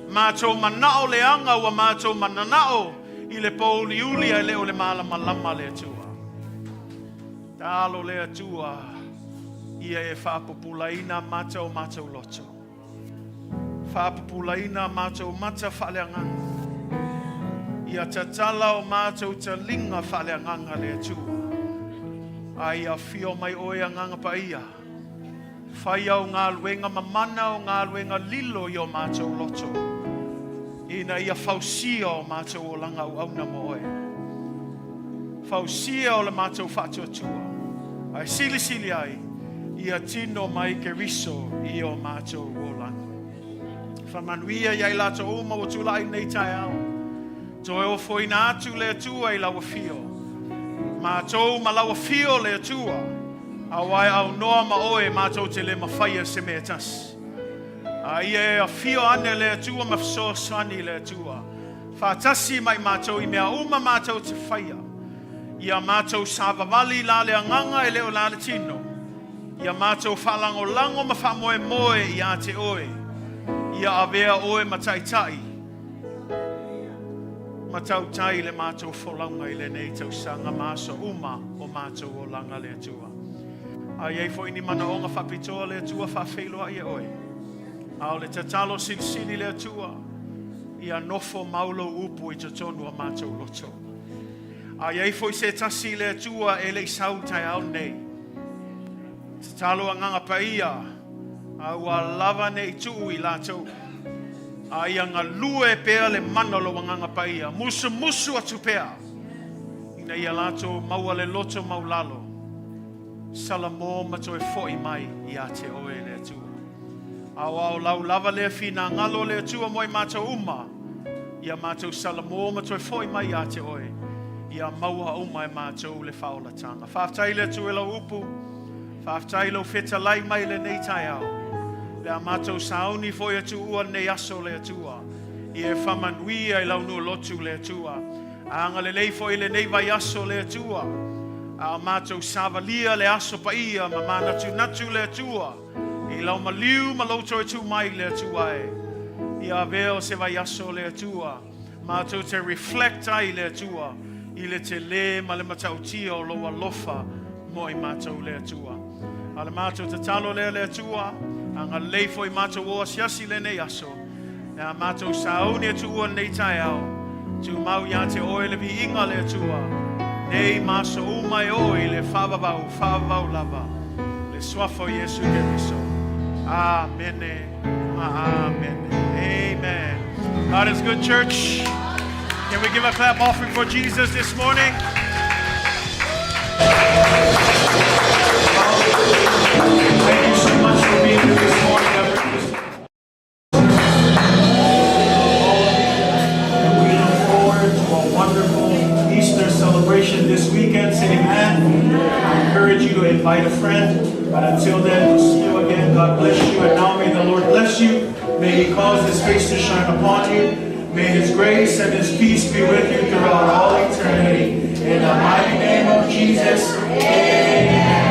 matou manao leaga ua matou mananao i le pōuliuli ae le o le malamalama le Atua. Talo le Atua ia e faapupulaina mata o matou loto. Faapupulaina matou mata faaleagaga. Ia tatala o matou taliga faaleagaga le Atua. A ia afio mai oe Agaga Paia. Fai au galuega mamana o galuega lilo i o matou loto. Ina ia fausia o matou olaga auauna mo oe. Fausia o le matou faatuatua. Ae silisili ai, ia tino mai Keriso i o matou olaga. Faamanuia ia i latou uma ua tulai nei taeao. Toe ofoina atu le Atua i lau afio. Matou ma lau afio le Atua. Aua e aunoa ma oe matou te le mafaia se mea e tasi. A ia e afio ane le Atua ma fesoasoani le Atua. Faatasi mai matou i mea uma matou te faia. Ia matou savavali la le agaga e le o la le tino. Ia matou faalagolago ma faamoemoe ia te oe. Ia avea oe ma taitai. Ma tautai le matou folauga i lenei tausaga ma aso uma o matou olaga le Atua. A i ai foi ni manaoga faapitoa le Atua faafeiloai e oe. A o le tatalo silisili le Atua, ia nofo mau lou upu i totonu o matou loto. A i ai foi se tasi le Atua e le i sau taeao nei. Tatalo Agaga Paia, a ua lava nei tuu i latou. A ia galue pea le mana o lou Agaga Paia, musumusu atu pea, ina ia latou maua le loto maulalo, salamo ma toe foi mai ia te oe le Atua. Aoao lau lava lea finagalo le Atua mo i matou uma, ia matou salamo ma toe foi mai ia te oe, ia maua uma e matou le faaolataga. Faafetai le Atua i lau upu, faafetai lou fetalai mai lenei taeao. Le a matou sauni foi atu ua nei aso le Atua, ia e faamanuia i lau nuu lotu le Atua. Agalelei foi lenei vaiaso le Atua, a o matou savalia le aso paia ma manatunatu le Atua, i lau maliu ma lou toe tu mai le Atua e. Ia avea o se vaiaso le Atua, matou te reflect ai le Atua, i le telē ma le matautia o lou alofa mo i matou le Atua. A le matou tatalo lea le Atua, agalelei foi matou o asiasi lenei aso, le a matou sauni atu ua nei taeao, tumau ia te oe le viiga le Atua, nei ma aso uma e oo i le faavavau, faavavau lava, le suafa o Iesu Keriso. Amene ma amene. Amen. God is good, church. Can we give a clap offering for Jesus this morning? Thank you so much for being here this morning. And we look forward to a wonderful Easter celebration this weekend. Say amen. I encourage you to invite a friend. But until then, we'll see you again. God bless you. And now may the Lord bless you. May he cause his face to shine upon you. May his grace and his peace be with you throughout all eternity. In the mighty name of Jesus, amen.